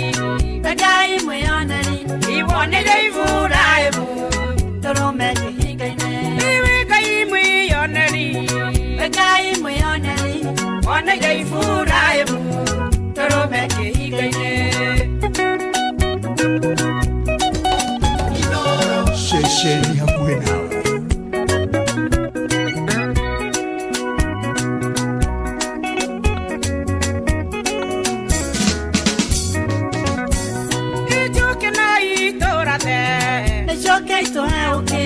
we Ngai mwĩoneri iwonire Iburahĩmu ndũrũme kĩhinga-inĩ iwe Ngai mwĩoneri we Ngai mwĩoneri wonire Iburahĩmu ndũrũme kĩhinga-inĩ. Ceceni hakuhĩ nawe. Ijoke na itũrathe icoke itũhe ũkĩ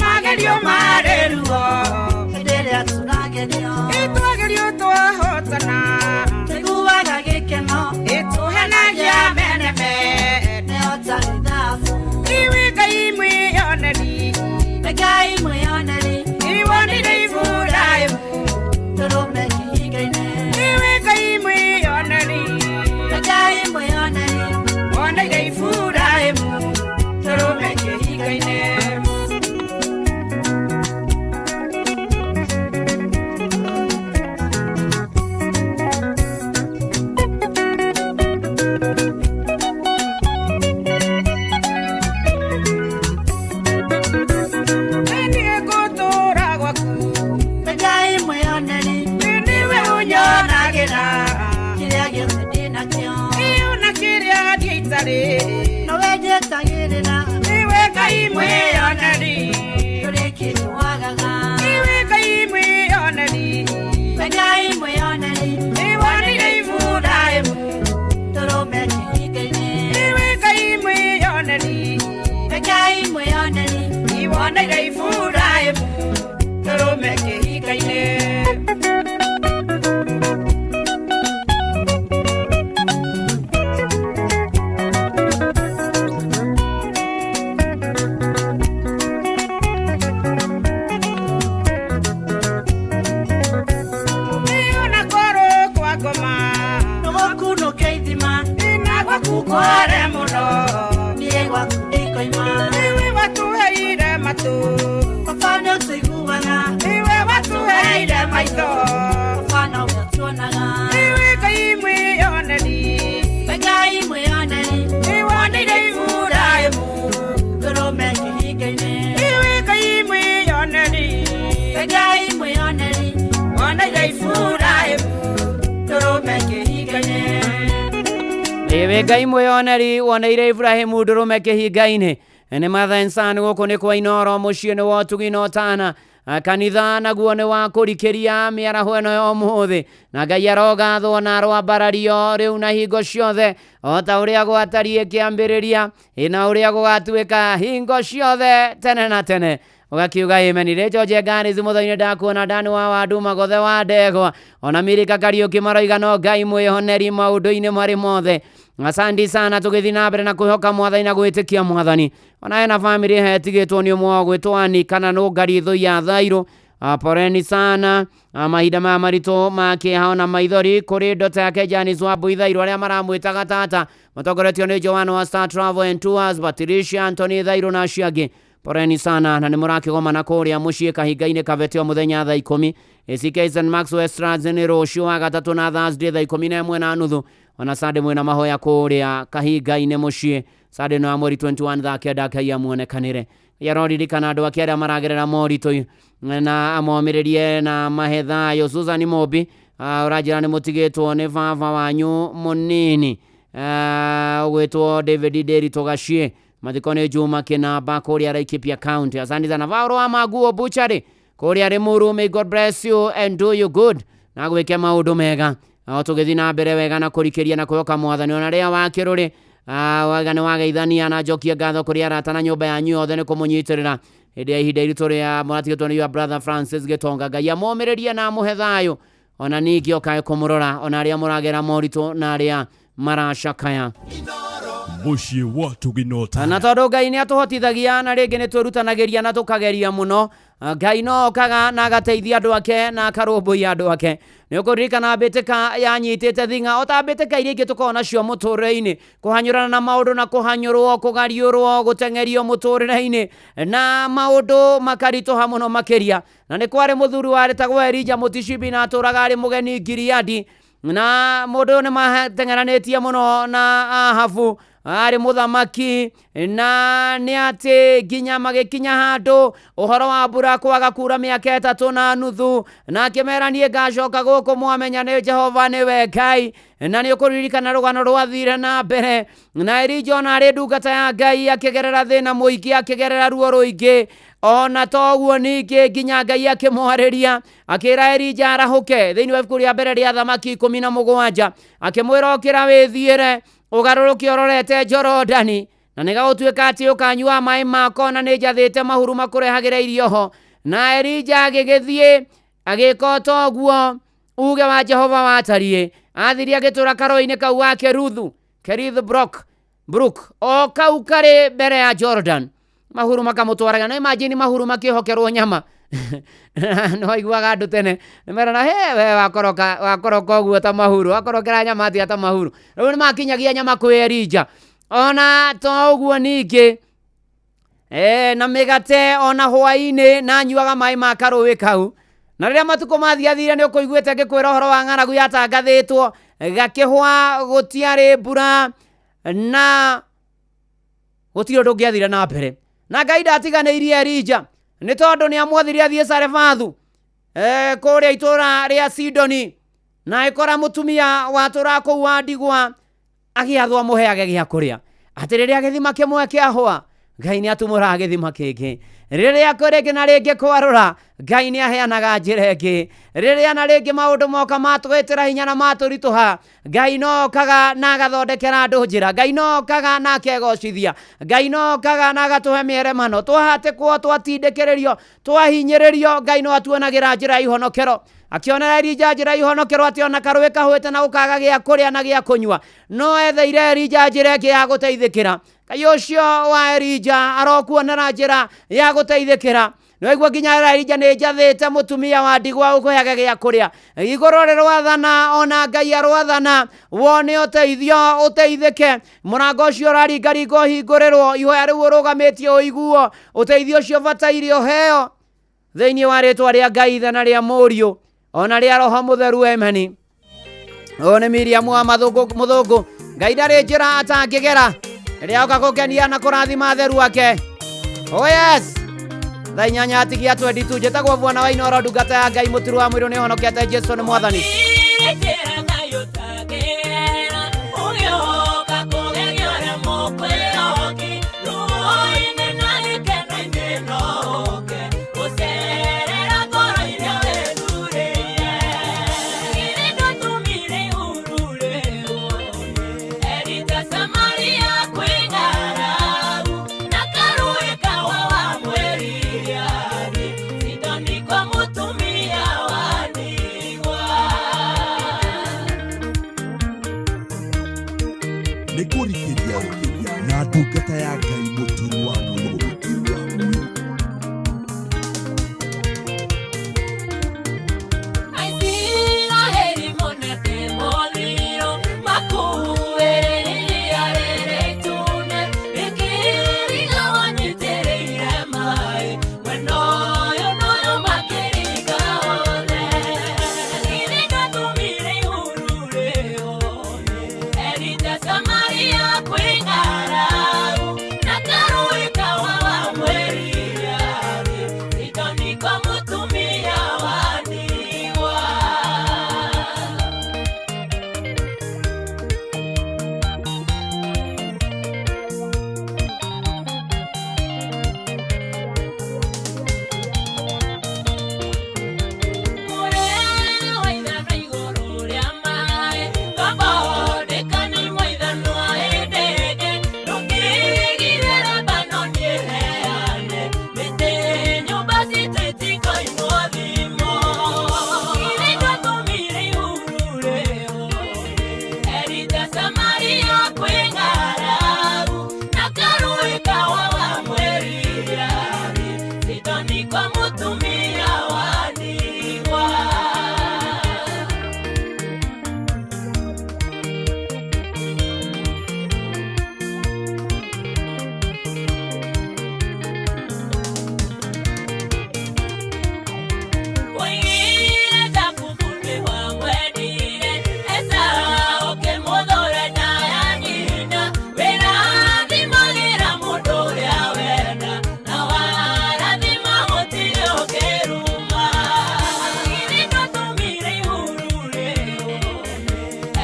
magerio marĩ ruo hĩndĩ ĩrĩa tũragerio itwagerio twahotana tũiguaga gĩkeno ĩtũhenagia meneme nĩyo ta gĩthabu iwe Ngai mwĩoneri we Ngai mwĩoneri iwonire Iburahĩmu ndũrũme kĩhinga-inĩ iwe Ngai mwĩoneri we Ngai mwĩoneri wonire Iburahĩmu ndũrũme kĩhinga-inĩ. Iwe Ngai mwĩoneri ndũrĩ kĩndũ wagaga iwe Ngai mwĩoneri we Ngai mwĩoneri iwonire Iburahĩmu ndũrũme kĩhinga-inĩ iwe Ngai mwĩoneri we Ngai mwĩoneri iwonire Iburahĩmu ndũrũme kĩhinga-inĩ. Kware muno niĩ gwaku ndikoima iwe watuheire matũ baba nĩũtũiguaga iwe watuheire maitho baba nowe ũtuonaga iwe Ngai mwĩoneri we Ngai mwĩoneri iwonire Iburahĩmu ndũrũme kĩhinga-inĩ iwe Ngai mwĩoneri we Ngai mwĩoneri wonire Iburahĩmu ndũrũme kĩhinga-inĩ. Iwe Ngai mwĩoneri woneire Iburahĩmu ndũrũme kĩhinga-inĩ nĩ Mother and Son gũkũ nĩ kwa Inooro mũciĩ nĩ wa ũtugi na ũtana kanitha naguo nĩ wa kũrikĩria mĩaraho ĩno ya ũmũthĩ na Ngai arogathwo na aroambarario rĩu na hingo ciothe o ta ũrĩa gwatariĩ kĩambĩrĩria na ũrĩa gũgatuĩka hingo ciothe tene na tene. Ugakiuga amen. Rĩcho Njengani mũthoni ndakuona ndani wa wandu magothe wa ndegwa ona Mirika Kariuki maroiga no Ngai mwĩhoneri maũndũ-inĩ marĩ mothe. Asante sana tũgĩthiĩ na mbere na kwĩhoka mwathani na gwĩtĩkia mwathani. Ona hena family hetigĩtwo nĩ ũmwe wa gwĩtwo Ani kana Nũngari Thũi ya Thairũ. Poreni sana mahinda maya maritũ ma kĩeha ona maithori kũrĩ ndota yake Janice Wambui Thairũ arĩa maramwĩtaga tata matongoretio nĩ Joan wa Star Travel and Tours, Patricia Anthony Thairũ na acio angĩ. Poreni sana na nĩ mũrakĩgomana kũrĩa mũciĩ kahinga-inĩ Kabete o mũthenya thaa 10. ACK St Max Westlands nĩ rũciũ wa gatatũ na Thursday thaa 11:30 ona Sunday mwĩna mahoya kũrĩa kahinga-inĩ mũciĩ Sunday no ya mweri 21 thaa 9 Ngai amuonekanĩre. Yaroririkana andũ ake arĩa maragerera moritũ na amomĩrĩrie na mahe thayũ. Susan Mobi Ũranjĩra nĩ mũtigĩtwo nĩ baba wanyu mũnini ũgwĩtwo David Nderitu Gachie. Mathiko nĩ Juma Kĩnamba kũrĩa Laikipia County. Asante sana. Vaũrũ wa Maguo Butchery kũrĩa Limuru, may God bless you and do you good, na gwĩke maũndũ mega o tũgĩthiĩ na mbere wega na kũrikĩria na kwĩhoka mwathani. Ona rĩa wa kĩrũrĩ wega nĩ wageithania na njokie ngatho kũrĩ arata na nyũmba yanyu yothe nĩ kũmũnyitĩrĩra hĩndĩ ya ihinda iritũ rĩa mũratigĩtwo nĩ your brother Francis Gĩtonga. Ngai amũmĩrĩrie na amũhe thayũ, ona ningĩ okae kũmũrora ona arĩa mũragera moritũ na arĩa maracakaya. Mũciĩ wa Ũtugi. Na tondũ Ngai nĩ atũhotithagia na rĩngĩ nĩ twĩrutanagĩria na tũkageria mũno, Ngai no okaga na agateithia andũ ake na akarũmbũiya andũ ake. Nĩ ũkũririkana mbĩtĩka yanyitĩte thing'a o ta mbĩtĩka iria ingĩ tũkoragwo nacio mũtũrĩre-inĩ, kũhanyũrana na maũndũ na kũhanyũrwo, kũgariũrwo, gũteng'erio mũtũrĩre-inĩ na maũndũ makaritũha mũno makĩria. Na nĩ kwarĩ mũthuri warĩtagwo Elija Mũtishibi na atũraga arĩ mũgeni Gileadi, na mũndũ ũyũ nĩ mateng'eranĩtie mũno na Ahabu arĩ mũthamaki, na nĩ atĩ nginya magĩkinya handũ ũhoro wa mbura kwaga kura mĩaka 3.5, na akĩmera niĩ ngacoka gũkũ mwamenya nĩ Jehova nĩwe Ngai. Na nĩ ũkũririkana rũgano rwathire na mbere, na Elija ona arĩ ndungata ya Ngai akĩgerera thĩna mũingĩ, akĩgerera ruo rũingĩ. Ona toguo ningĩ nginya Ngai akĩmwarĩria akĩra Elija arahũke thĩinĩ wa ibuku rĩa mbere rĩa Thamaki 17, akĩmwĩra ũkĩra wĩthiĩre ũgarũrũke ũrorete Jorodani, na nĩgagũtuĩka atĩ ũkanyua maĩ mako, na nĩ njathĩte mahuru makũrehagĩre irio ho. Na Elija agĩgĩthiĩ agĩka o toguo uge wa Jehova watariĩ. Athirie agĩtũra karũĩ-inĩ kau wa Keruthu, Kerith Brook, o kau karĩ mbere ya Jordan. Mahuru makamũtwaraga. No imagine mahuru makĩhokerwo nyama. No aiguaga andũ tene nĩmerana, he we wakoroka wakoroka ũguo ta mahuru, wakorokera nyama atĩa ta mahuru. Rĩu nĩmakinyagia nyama kwĩ Elija. Ona to ũguo ningĩ na mĩgate ona hwaĩ-inĩ, na anyuaga maĩ ma karũĩ kau. Na rĩrĩa matukũ mathiathire nĩ ũkũiguĩte ngĩkwĩra ũhoro wa ng'aragu yatangathĩtwo, gakĩhwa gũtiarĩ mbura na gũtirĩ ũndũ ũngĩathire na mbere. Na Ngai ndatiganĩirie Elija nĩ tondũ nĩ amwathire athiĩ Sarefathu kũrĩa itũũra rĩa Sidoni, na ĩkora mũtumia watũraga kũu wa ndigwa agĩathwo amũheage gĩa kũrĩa. Atĩ rĩrĩa gĩthima kĩmwe kĩahũa, Ngai nĩ atumũraga gĩthima kĩngĩ. Rĩrĩa rĩngĩ na rĩngĩ kwarũra, Ngai nĩ aheanaga njĩra ĩngĩ. Rĩrĩa na rĩngĩ maũndũ moka matwĩtĩra hinya na matũritũha, Ngai no okaga na agathondekera andũ njĩra. Ngai no okaga na akegocithia. Ngai no okaga na agatũhe mĩeremano. Twahatĩkwo, twatindĩkĩrĩrio, twahinyĩrĩrio, Ngai no atuonagĩra njĩra ya ihonokero. Akĩonera Elija njĩra ya ihonokero atĩ ona karũĩ kahũĩte na gũkaga gĩa kũrĩa na gĩa kũnyua, no etheire Elija njĩra ĩngĩ ya gũteithĩkĩra. Ngai ũcio wa Elija arokuonera njĩra ya gũteithĩkĩra. Nĩwaigua nginya Elija nĩ njathĩte mũtumia wa ndigwa ũkũheage gĩa kũrĩa. Igũrũ rĩrwathana ona Ngai arwathana, wone ũteithio ũteithĩke. Mũrango ũcio ũraringaringa ũhingũrĩrwo, ihoya rĩu ũrũgamĩtie ũiguo, ũteithio ũcio ũbataire ũheo thĩinĩ wa rĩtwa rĩa Ngai Ithe na rĩa Mũriũ ona rĩa Roho Mũtheru, ameni. Ũyũ nĩ Miriam wa Mũthũngũ. Ngai ndarĩ njĩra atangĩgera rĩrĩa oka gũkenia na kũrathima atheru ake. Oh yes. Thaa 8 atigia 22. Njĩtagwo Bwana wa Inooro, ndungata ya Ngai, mũturu wa mwĩrĩ nĩhonokete, Jesu nĩ mwathani. mũtumia wa ndigwa. Oigire Jakubu nĩwamwendire, Esau ũkĩmũthũra ndayanyina. Wĩrathimagĩra mũndũ ũrĩa wenda, na warathima gũtirĩ ũngĩruma. Githĩ ndwatũmire ihuru rĩũme,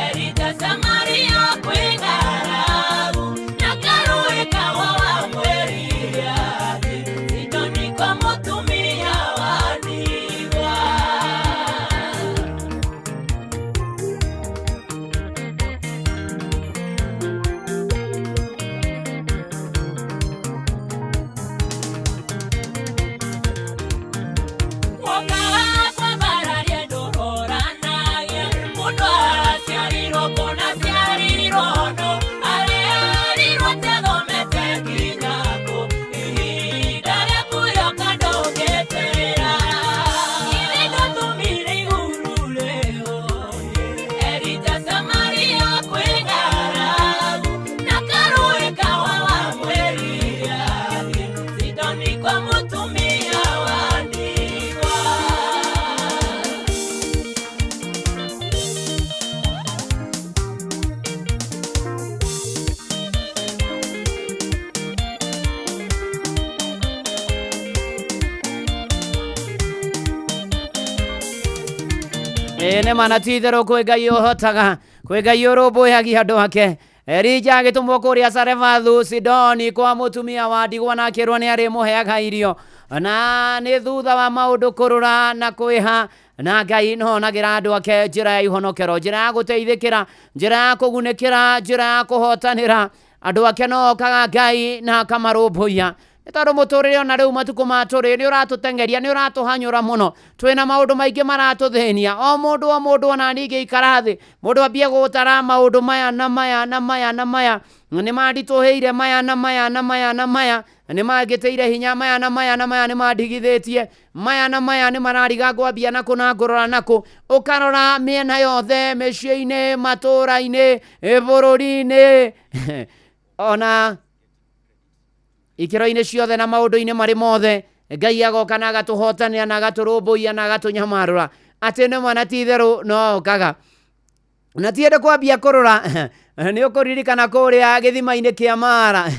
Elija Samaria kwĩ ng'aragu, na karũũĩ kawa wamwĩrire atĩ Sidoni kwa mũtumia wa ndigwa. Wokaga kwambararia ndũhoranagia, mũndũ aciarirwo kũna aciarirwo no, arĩarirwo atĩathomete nginya kũ, ihinda rĩaku rĩoka ndũngĩtĩra. Githĩ ndwatũmire ihuru rĩũme, Elija Samaria kwĩ ng'aragu, na karũũĩ kawa wamwĩrire atĩ Sidoni kwa mũtumia wa ndigwa. Ĩ nĩ ma na ti itherũ kwĩ Ngai ũhotaga, kwĩ Ngai ũrũmbũyagia andũ ake. Elija agĩtũmwo kũrĩa Sarefathu Sidoni kwa mũtumia wa ndigwa na akĩrwo nĩ arĩmũheaga irio, na nĩ thutha wa maũndũ kũrũra na kwĩha, na Ngai no onagĩra andũ ake njĩra ya ihonokero, njĩra ya gũteithĩkĩra, njĩra ya kũgunĩkĩra, njĩra ya kũhotanĩra. Andũ ake no okaga Ngai na akamarũmbũiya, nĩ tondũ mũtũrĩre ona rĩu matukũ ma tũrĩ nĩ ũratũteng'eria, nĩ ũratũhanyũra mũno, twĩna maũndũ maingĩ maratũthĩnia. O mũndũ o mũndũ ona niĩ ingĩikara thĩ mũndũ ambie gũtara maũndũ maya na maya na maya na maya, nĩ manditũhĩire maya na maya na maya na maya, nĩ mangĩtĩire hinya maya na maya na maya, nĩ mandigithĩtie maya na maya, nĩ marariga ngwambia nakũ na ngũrora nakũ. Ũkarora mĩena yothe, mĩciĩ-inĩ, matũũra-inĩ, bũrũri-inĩ, ona ikĩro-inĩ ciothe na maũndũ-inĩ marĩ mothe, Ngai agoka na agatũhotanĩra na agatũrũmbũiya na agatũnyamarũra atĩ nĩ ma na ti itherũ no okaga. Na ti hĩndĩ kwambia kũrũra nĩ ũkũririkana kũrĩa gĩthima-inĩ kĩa Mara,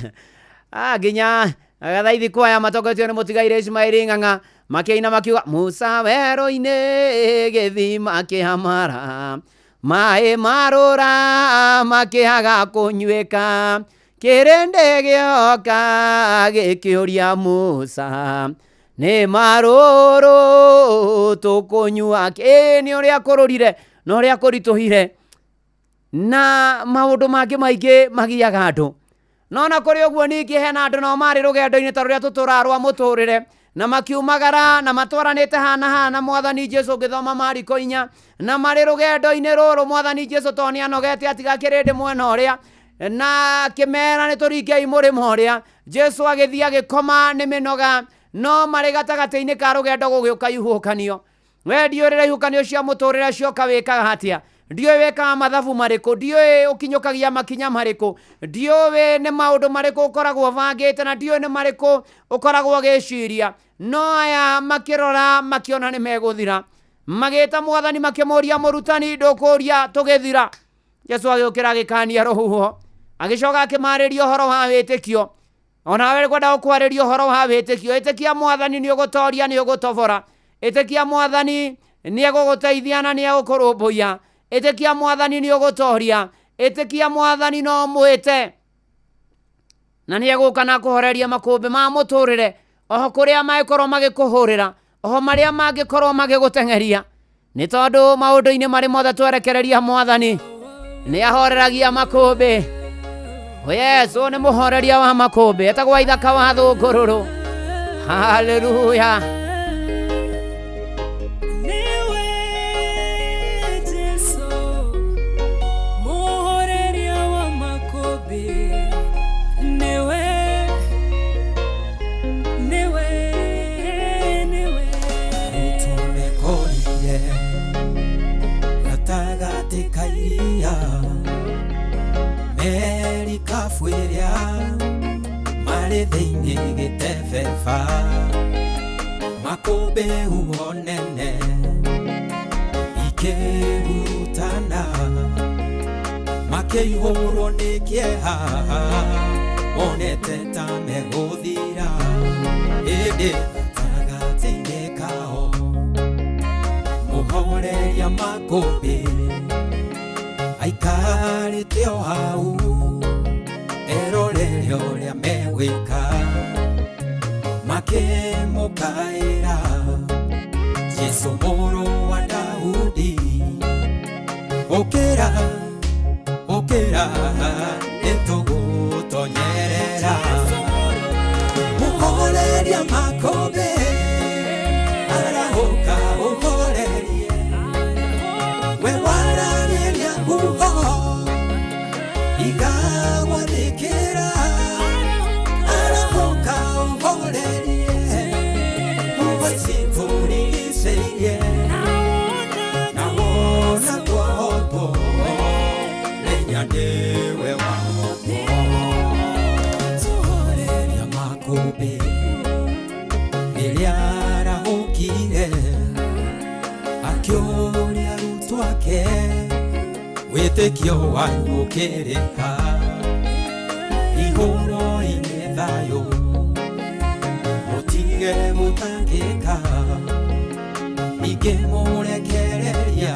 nginya gathaithi kwaya matongoretio nĩ mũtigairĩ Ismaili Ng'ang'a makĩina makiuga Musa werũ-inĩ gĩthima kĩa Mara, maĩ marũra makĩaga kũnyuĩka, kĩrĩndĩ gĩoka gĩkĩũria Musa nĩ marũrũ tũkũnyua. Ĩ nĩ ũrĩa kũrũrire na ũrĩa kũritũhire na maũndũ mangĩ maingĩ magiaga andũ. No na kũrĩ ũguo ningĩ hena andũ nao marĩ rũgendo-inĩ ta rũrĩa tũtũraga rwa mũtũrĩre, na makiumagara na matwaranĩte hana hana Mwathani Jesu ũngĩthoma Mariko 4, na marĩ rũgendo-inĩ rũrũ Mwathani Jesu tondũ nĩ anogete atiga kĩrĩndĩ mwena ũrĩa, na akĩmera nĩ tũringei mũrĩmo ũrĩa. Jesu agĩthiĩ agĩkoma nĩ mĩnoga, no marĩ gatagatĩ-inĩ ka rũgendo gũgĩũka ihuhũkanio. We ndiũĩ rĩrĩa ihuhũkanio cia mũtũrĩre cioka wĩkaga atĩa, ndiũĩ wĩkaga mathabu marĩkũ, ndiũĩ ũkinyũkagia makinya marĩkũ, ndiũĩ nĩ maũndũ marĩkũ ũkoragwo ũbangĩte, na ndiũĩ nĩ marĩkũ ũkoragwo ũgĩciria. No aya makĩrora makĩona nĩ megũthira, magĩta Mwathani makĩmũũria, mũrutani ndũkũũria tũgĩthira? Jesu agĩũkĩra agĩkania rũhuho, agĩcoka akĩmarĩria ũhoro wa wĩtĩkio. Onawe kwenda gũkwarĩria ũhoro wa wĩtĩkio, ĩtĩkia Mwathani nĩ ũgũtoria, nĩ ũgũtobora. Ĩtĩkia Mwathani nĩ egũgũteithia na nĩ egũkũrũmbũiya. Ĩtĩkia Mwathani nĩ ũgũtoria. Ĩtĩkia Mwathani no mwĩte na nĩ egũka na kũhoreria makũmbĩ ma mũtũrĩre, oho kũrĩa mangĩkorwo magĩkũhũrĩra, oho marĩa mangĩkorwo magĩgũteng'eria, nĩ tondũ maũndũ-inĩ marĩ mothe twerekereria Mwathani nĩ ahoreragia makũmbĩ. Yesu nĩ mũhoreria wa makũmbĩ, etagwo Ithaka wa Thũngũrũrũ. Haleluya. Niwe Jesu muhoreria wa makũmbĩ, niwe, niwe, niwe. Kĩarĩ thĩinĩ gĩtebeba makũmbĩ huho nene ikĩhurutana makĩihũrwo nĩ kĩeha monete ta megũthira ĩndĩ gatagatĩ-inĩ kao mũhoreria makũmbĩ aikarĩte o hau erorere ũrĩa megwĩka makĩmũkaĩra Jesũ mũrũ wa Daudi ũkĩra ũkĩra nĩtũgũtonyerera mũhoreria makũmbĩ arahũka ũhorerie we waragĩria huho igagwathĩkĩra arahũka ũhorerie huho ici tũrigicĩirie na wona twahotwo menya nĩwe wahotwo tũhoreria makũmbĩ rĩrĩa arahũkire akĩũria arutwo ake wĩtĩkio wanyu ũkĩrĩ ha ihũro-inĩ thayũ mũtige gũtangĩka ningĩ mũrekereria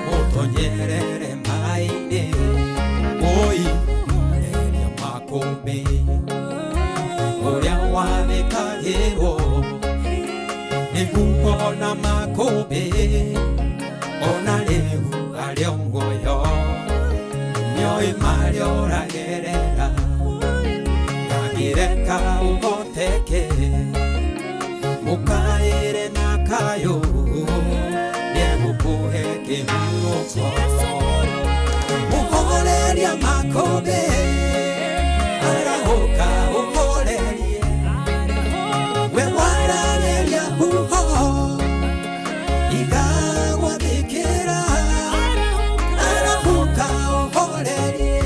mũtonyerere maĩ-inĩ oi mũhoreria makũmbĩ ũrĩa wathĩkagĩrwo nĩ huho na makũmbĩ ona rĩu arĩ o muoyo nĩoĩ marĩa ũragerera ndangĩreka ũhoteke mũkaĩre na kayũ nĩegũkũhe kĩhurũko mũhoreria makũmbĩ arahũka ũhorerie we waragĩria huho igagwathĩkĩra arahũka ũhorerie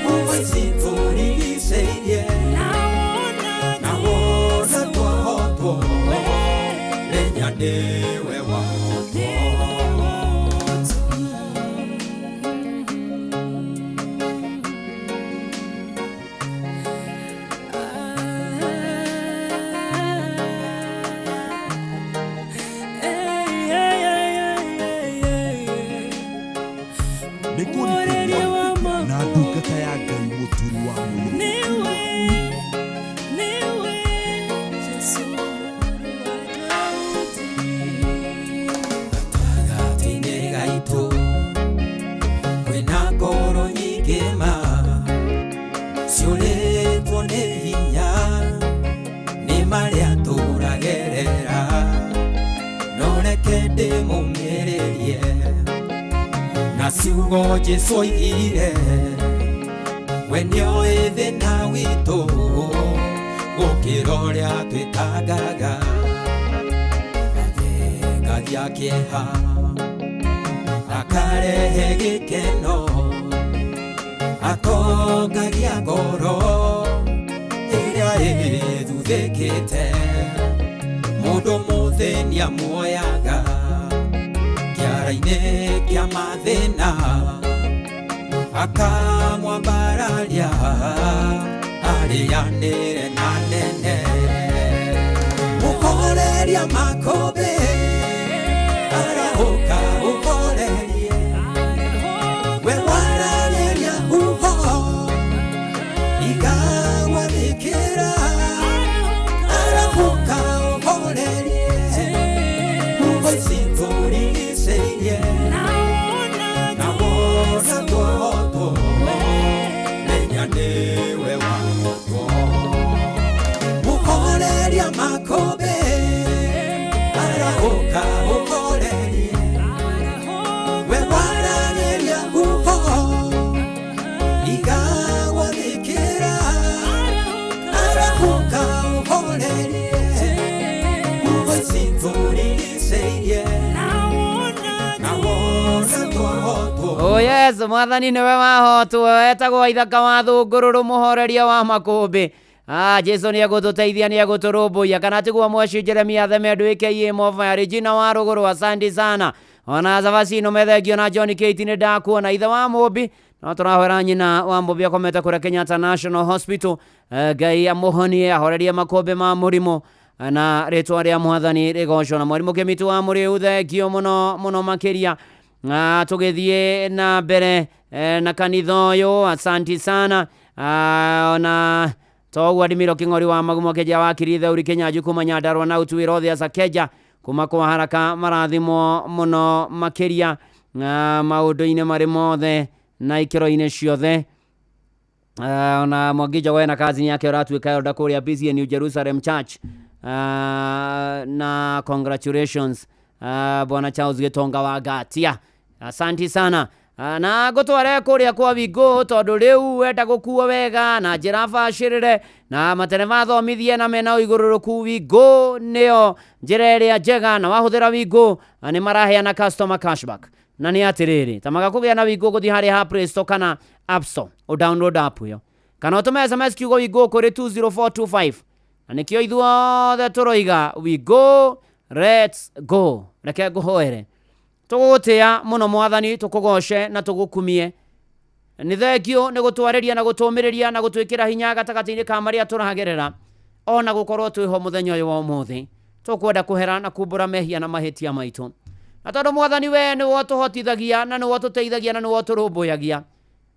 huho ici tũrigicĩirie na wona twahotwo menya nĩwe wahotwo. Nĩ kũrikĩria na ndungata ya Ngai mũturi wa mũirũ gatagatĩ-inĩ gaitũ kwĩna ngoro nyingĩ ma ciũrĩtwo nĩ hinya nĩ marĩa tũragerera no reke ndĩmũmĩrĩrie na ciugo Jesũ oigire we nĩoĩ thĩna witũ gũkĩra ũrĩa twĩtangaga athengagia kĩeha akarehe gĩkeno atongagia ngoro ĩrĩa ĩthuthĩkĩte mũndũ mũthĩni amuoyaga kĩara-inĩ kĩa mathĩna akamwambararia arĩanĩre na nene mũhoreria makũmbĩ arahũka ũhorerie we waragĩria huho igagwathĩkĩra arahũka ũhorerie huho ici tũrigicĩirie na wona twahotwo menya nĩwe wahotwo mũhoreria makũmbĩ arahũka ũhorerie Yes, mwathani nĩwe wahotwo, etagwo Ithaka wa Thũngũrũrũ, mũhoreria wa makũmbĩ. Jesu nĩ egũtũteithia, nĩ egũtũrũmbũiya, kana tiguo mwaci Jeremia Theme Ndwĩke Mova Regina wa Rũgũrũ, asante sana. Ona Zavasino Methengio na John Kate nĩ ndakuona. Ithe wa Mũmbi no tũrahoera nyina wa Mũmbi akomete kũrĩa Kenyatta National Hospital. Ngai amũhonie, ahorerie makũmbĩ ma mũrimũ na rĩtwa rĩa mwathani rĩgocwo. Na mwarimũ Kĩmitu wa Mũrĩu, thengio mũno mũno makĩria. Tũgĩthiĩ na mbere na kanitha ũyũ, asanti sana. Ona toguo Adimiro Kĩng'ori wa Magumo Keja wa Kiri Theuri Kĩnyanju kuma Nyandarua na Utuĩro othe Asakeja kuma kwa haraka marathimwo mũno makĩria maũndũ-inĩ marĩ mothe na ikĩro-inĩ ciothe. Ona Mwangi Njogoe na kazini yake ũratuĩka elder kũrĩa PCEA New Jerusalem Church. Na congratulations bwana Charles Gitonga wa Gatia, asanti sana. Na ngũtware kũrĩa kwa Wingũ tondũ rĩu wenda gũkuo wega na njĩra bacĩrĩre na matereba athomithie na mena ũigũrũrũku, Wingũ nĩyo njĩra ĩrĩa njega, na wahũthĩra Wingũ nĩ maraheana customer cashback. Na nĩ atĩrĩrĩ, tamaga kũgĩa na Wingũ gũthiĩ harĩa ha Play Store kana App Store, ũ download app ĩyo kana ũtũme SMS kiugo Wingũ kũrĩ 20425, na nĩkĩo ithuothe tũroiga we go, let's go. Reke ngũhoere. Tũgũgũtĩa mũno mwathani, tũkũgoce na tũgũkumie. Nĩ thengio nĩ gũtwarĩria na gũtũmĩrĩria na gũtwĩkĩra hinya gatagatĩ-inĩ ka marĩa tũragerera, ona gũkorwo twĩho mũthenya ũyũ wa ũmũthĩ. Tũkwenda kũhera na kumbũra mehia na mahĩtia maitũ, na tondũ mwathani we nĩwe ũtũhotithagia na nĩwe ũtũteithagia na nĩwe ũtũrũmbũyagia,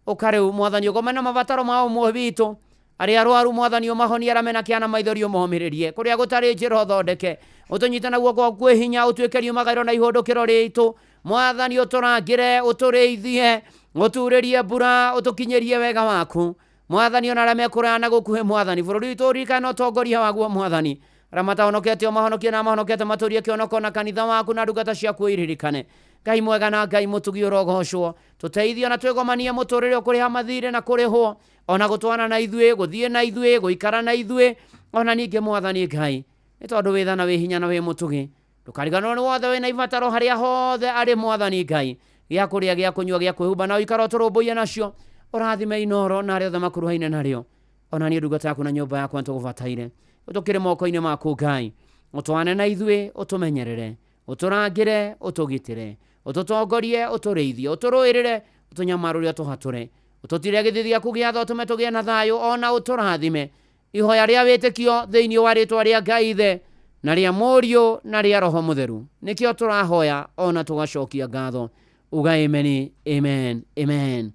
ũka rĩu mwathani ũgome na mabataro ma ũmwe witũ. Arĩa arwaru mwathani ũmahonie, arĩa mena kĩana maithori ũmomĩrĩrie, kũrĩa gũtarĩ njĩra ũthondeke, ũtũnyite na guoko kwĩ hinya, ũtuĩke riumagaĩro na ihũndũkĩro rĩitũ. Mwathani ũtũrangĩre, ũtũrĩithie, ũturĩrie mbura, ũtũkinyĩrie wega waku mwathani. Ona arĩa mekũraya na gũkuhĩ mwathani, bũrũri witũ ũririkane na ũtongoria waguo mwathani. Arĩa matahonokete ũmahonokie, na mahonokete matũrie kĩonoko, na kanitha waku na ndungata ciaku iririkane. Ngai mwega na Ngai mũtugi, ũrogocwo. Tũteithio na twĩgomanie mũtũrĩre ũkũrĩha mathirĩ na kũrĩhwo, ona gũtwana na ithuĩ, gũthiĩ na ithuĩ, gũikara na ithuĩ, ona ningĩ mwathani Ngai, nĩ tondũ wĩ tha na wĩ hinya na wĩ mũtugi. Ndũkariganĩrwo nĩ wothe wĩna ibataro harĩa hothe arĩ mwathani Ngai, gĩa kũrĩa, gĩa kũnyua, gĩa kwĩhumba, na ũikara ũtũrũmbũiye nacio. Ũrathime Inoro na arĩa othe makuruhaine narĩo. Ona niĩ ndungata yaku na nyũmba yakwa nĩtũgũbataire, tũkĩrĩ moko-inĩ maku Ngai. Ũtwane na ithuĩ, ũtũmenyerere, ũtũrangĩre, ũtũgitĩre, ũtũtongorie, ũtũrĩithie, ũtũrũĩrĩre, ũtũnyamarũre, ũtũhatũre, ũtũtire gĩthithi gĩaku gĩa tha, ũtũme tũgĩe na thayũ, ona ũtũrathime. Ihoya rĩa wĩtĩkio thĩinĩ wa rĩtwa rĩa Ngai Ithe na rĩa Mũriũ na rĩa Roho Mũtheru nĩkĩo tũrahoya ona tũgacokia ngatho. Uga amen, amen, amen.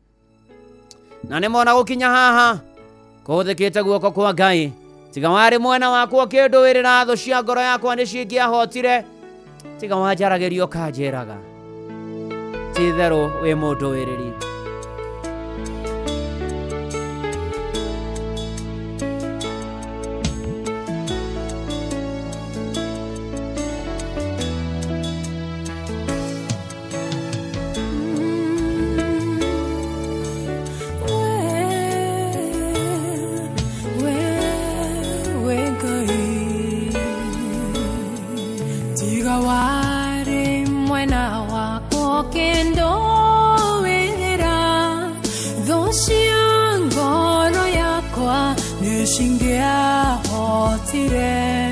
Na nĩ mona gũkinya haha kũhũthĩkĩte guoko kwa Ngai. Tiga warĩ mwena wakwa ũkĩndũĩrĩra, thũ cia ngoro yakwa nĩ cingĩahotire. Tiga wanjaragĩria ũkanjĩraga, ti itherũ wĩ mũndũĩrĩri. We Ngai, tiga warĩ mwena wakwa ũkĩndũĩrĩra, thũ cia ngoro yakwa nĩcingĩahotire.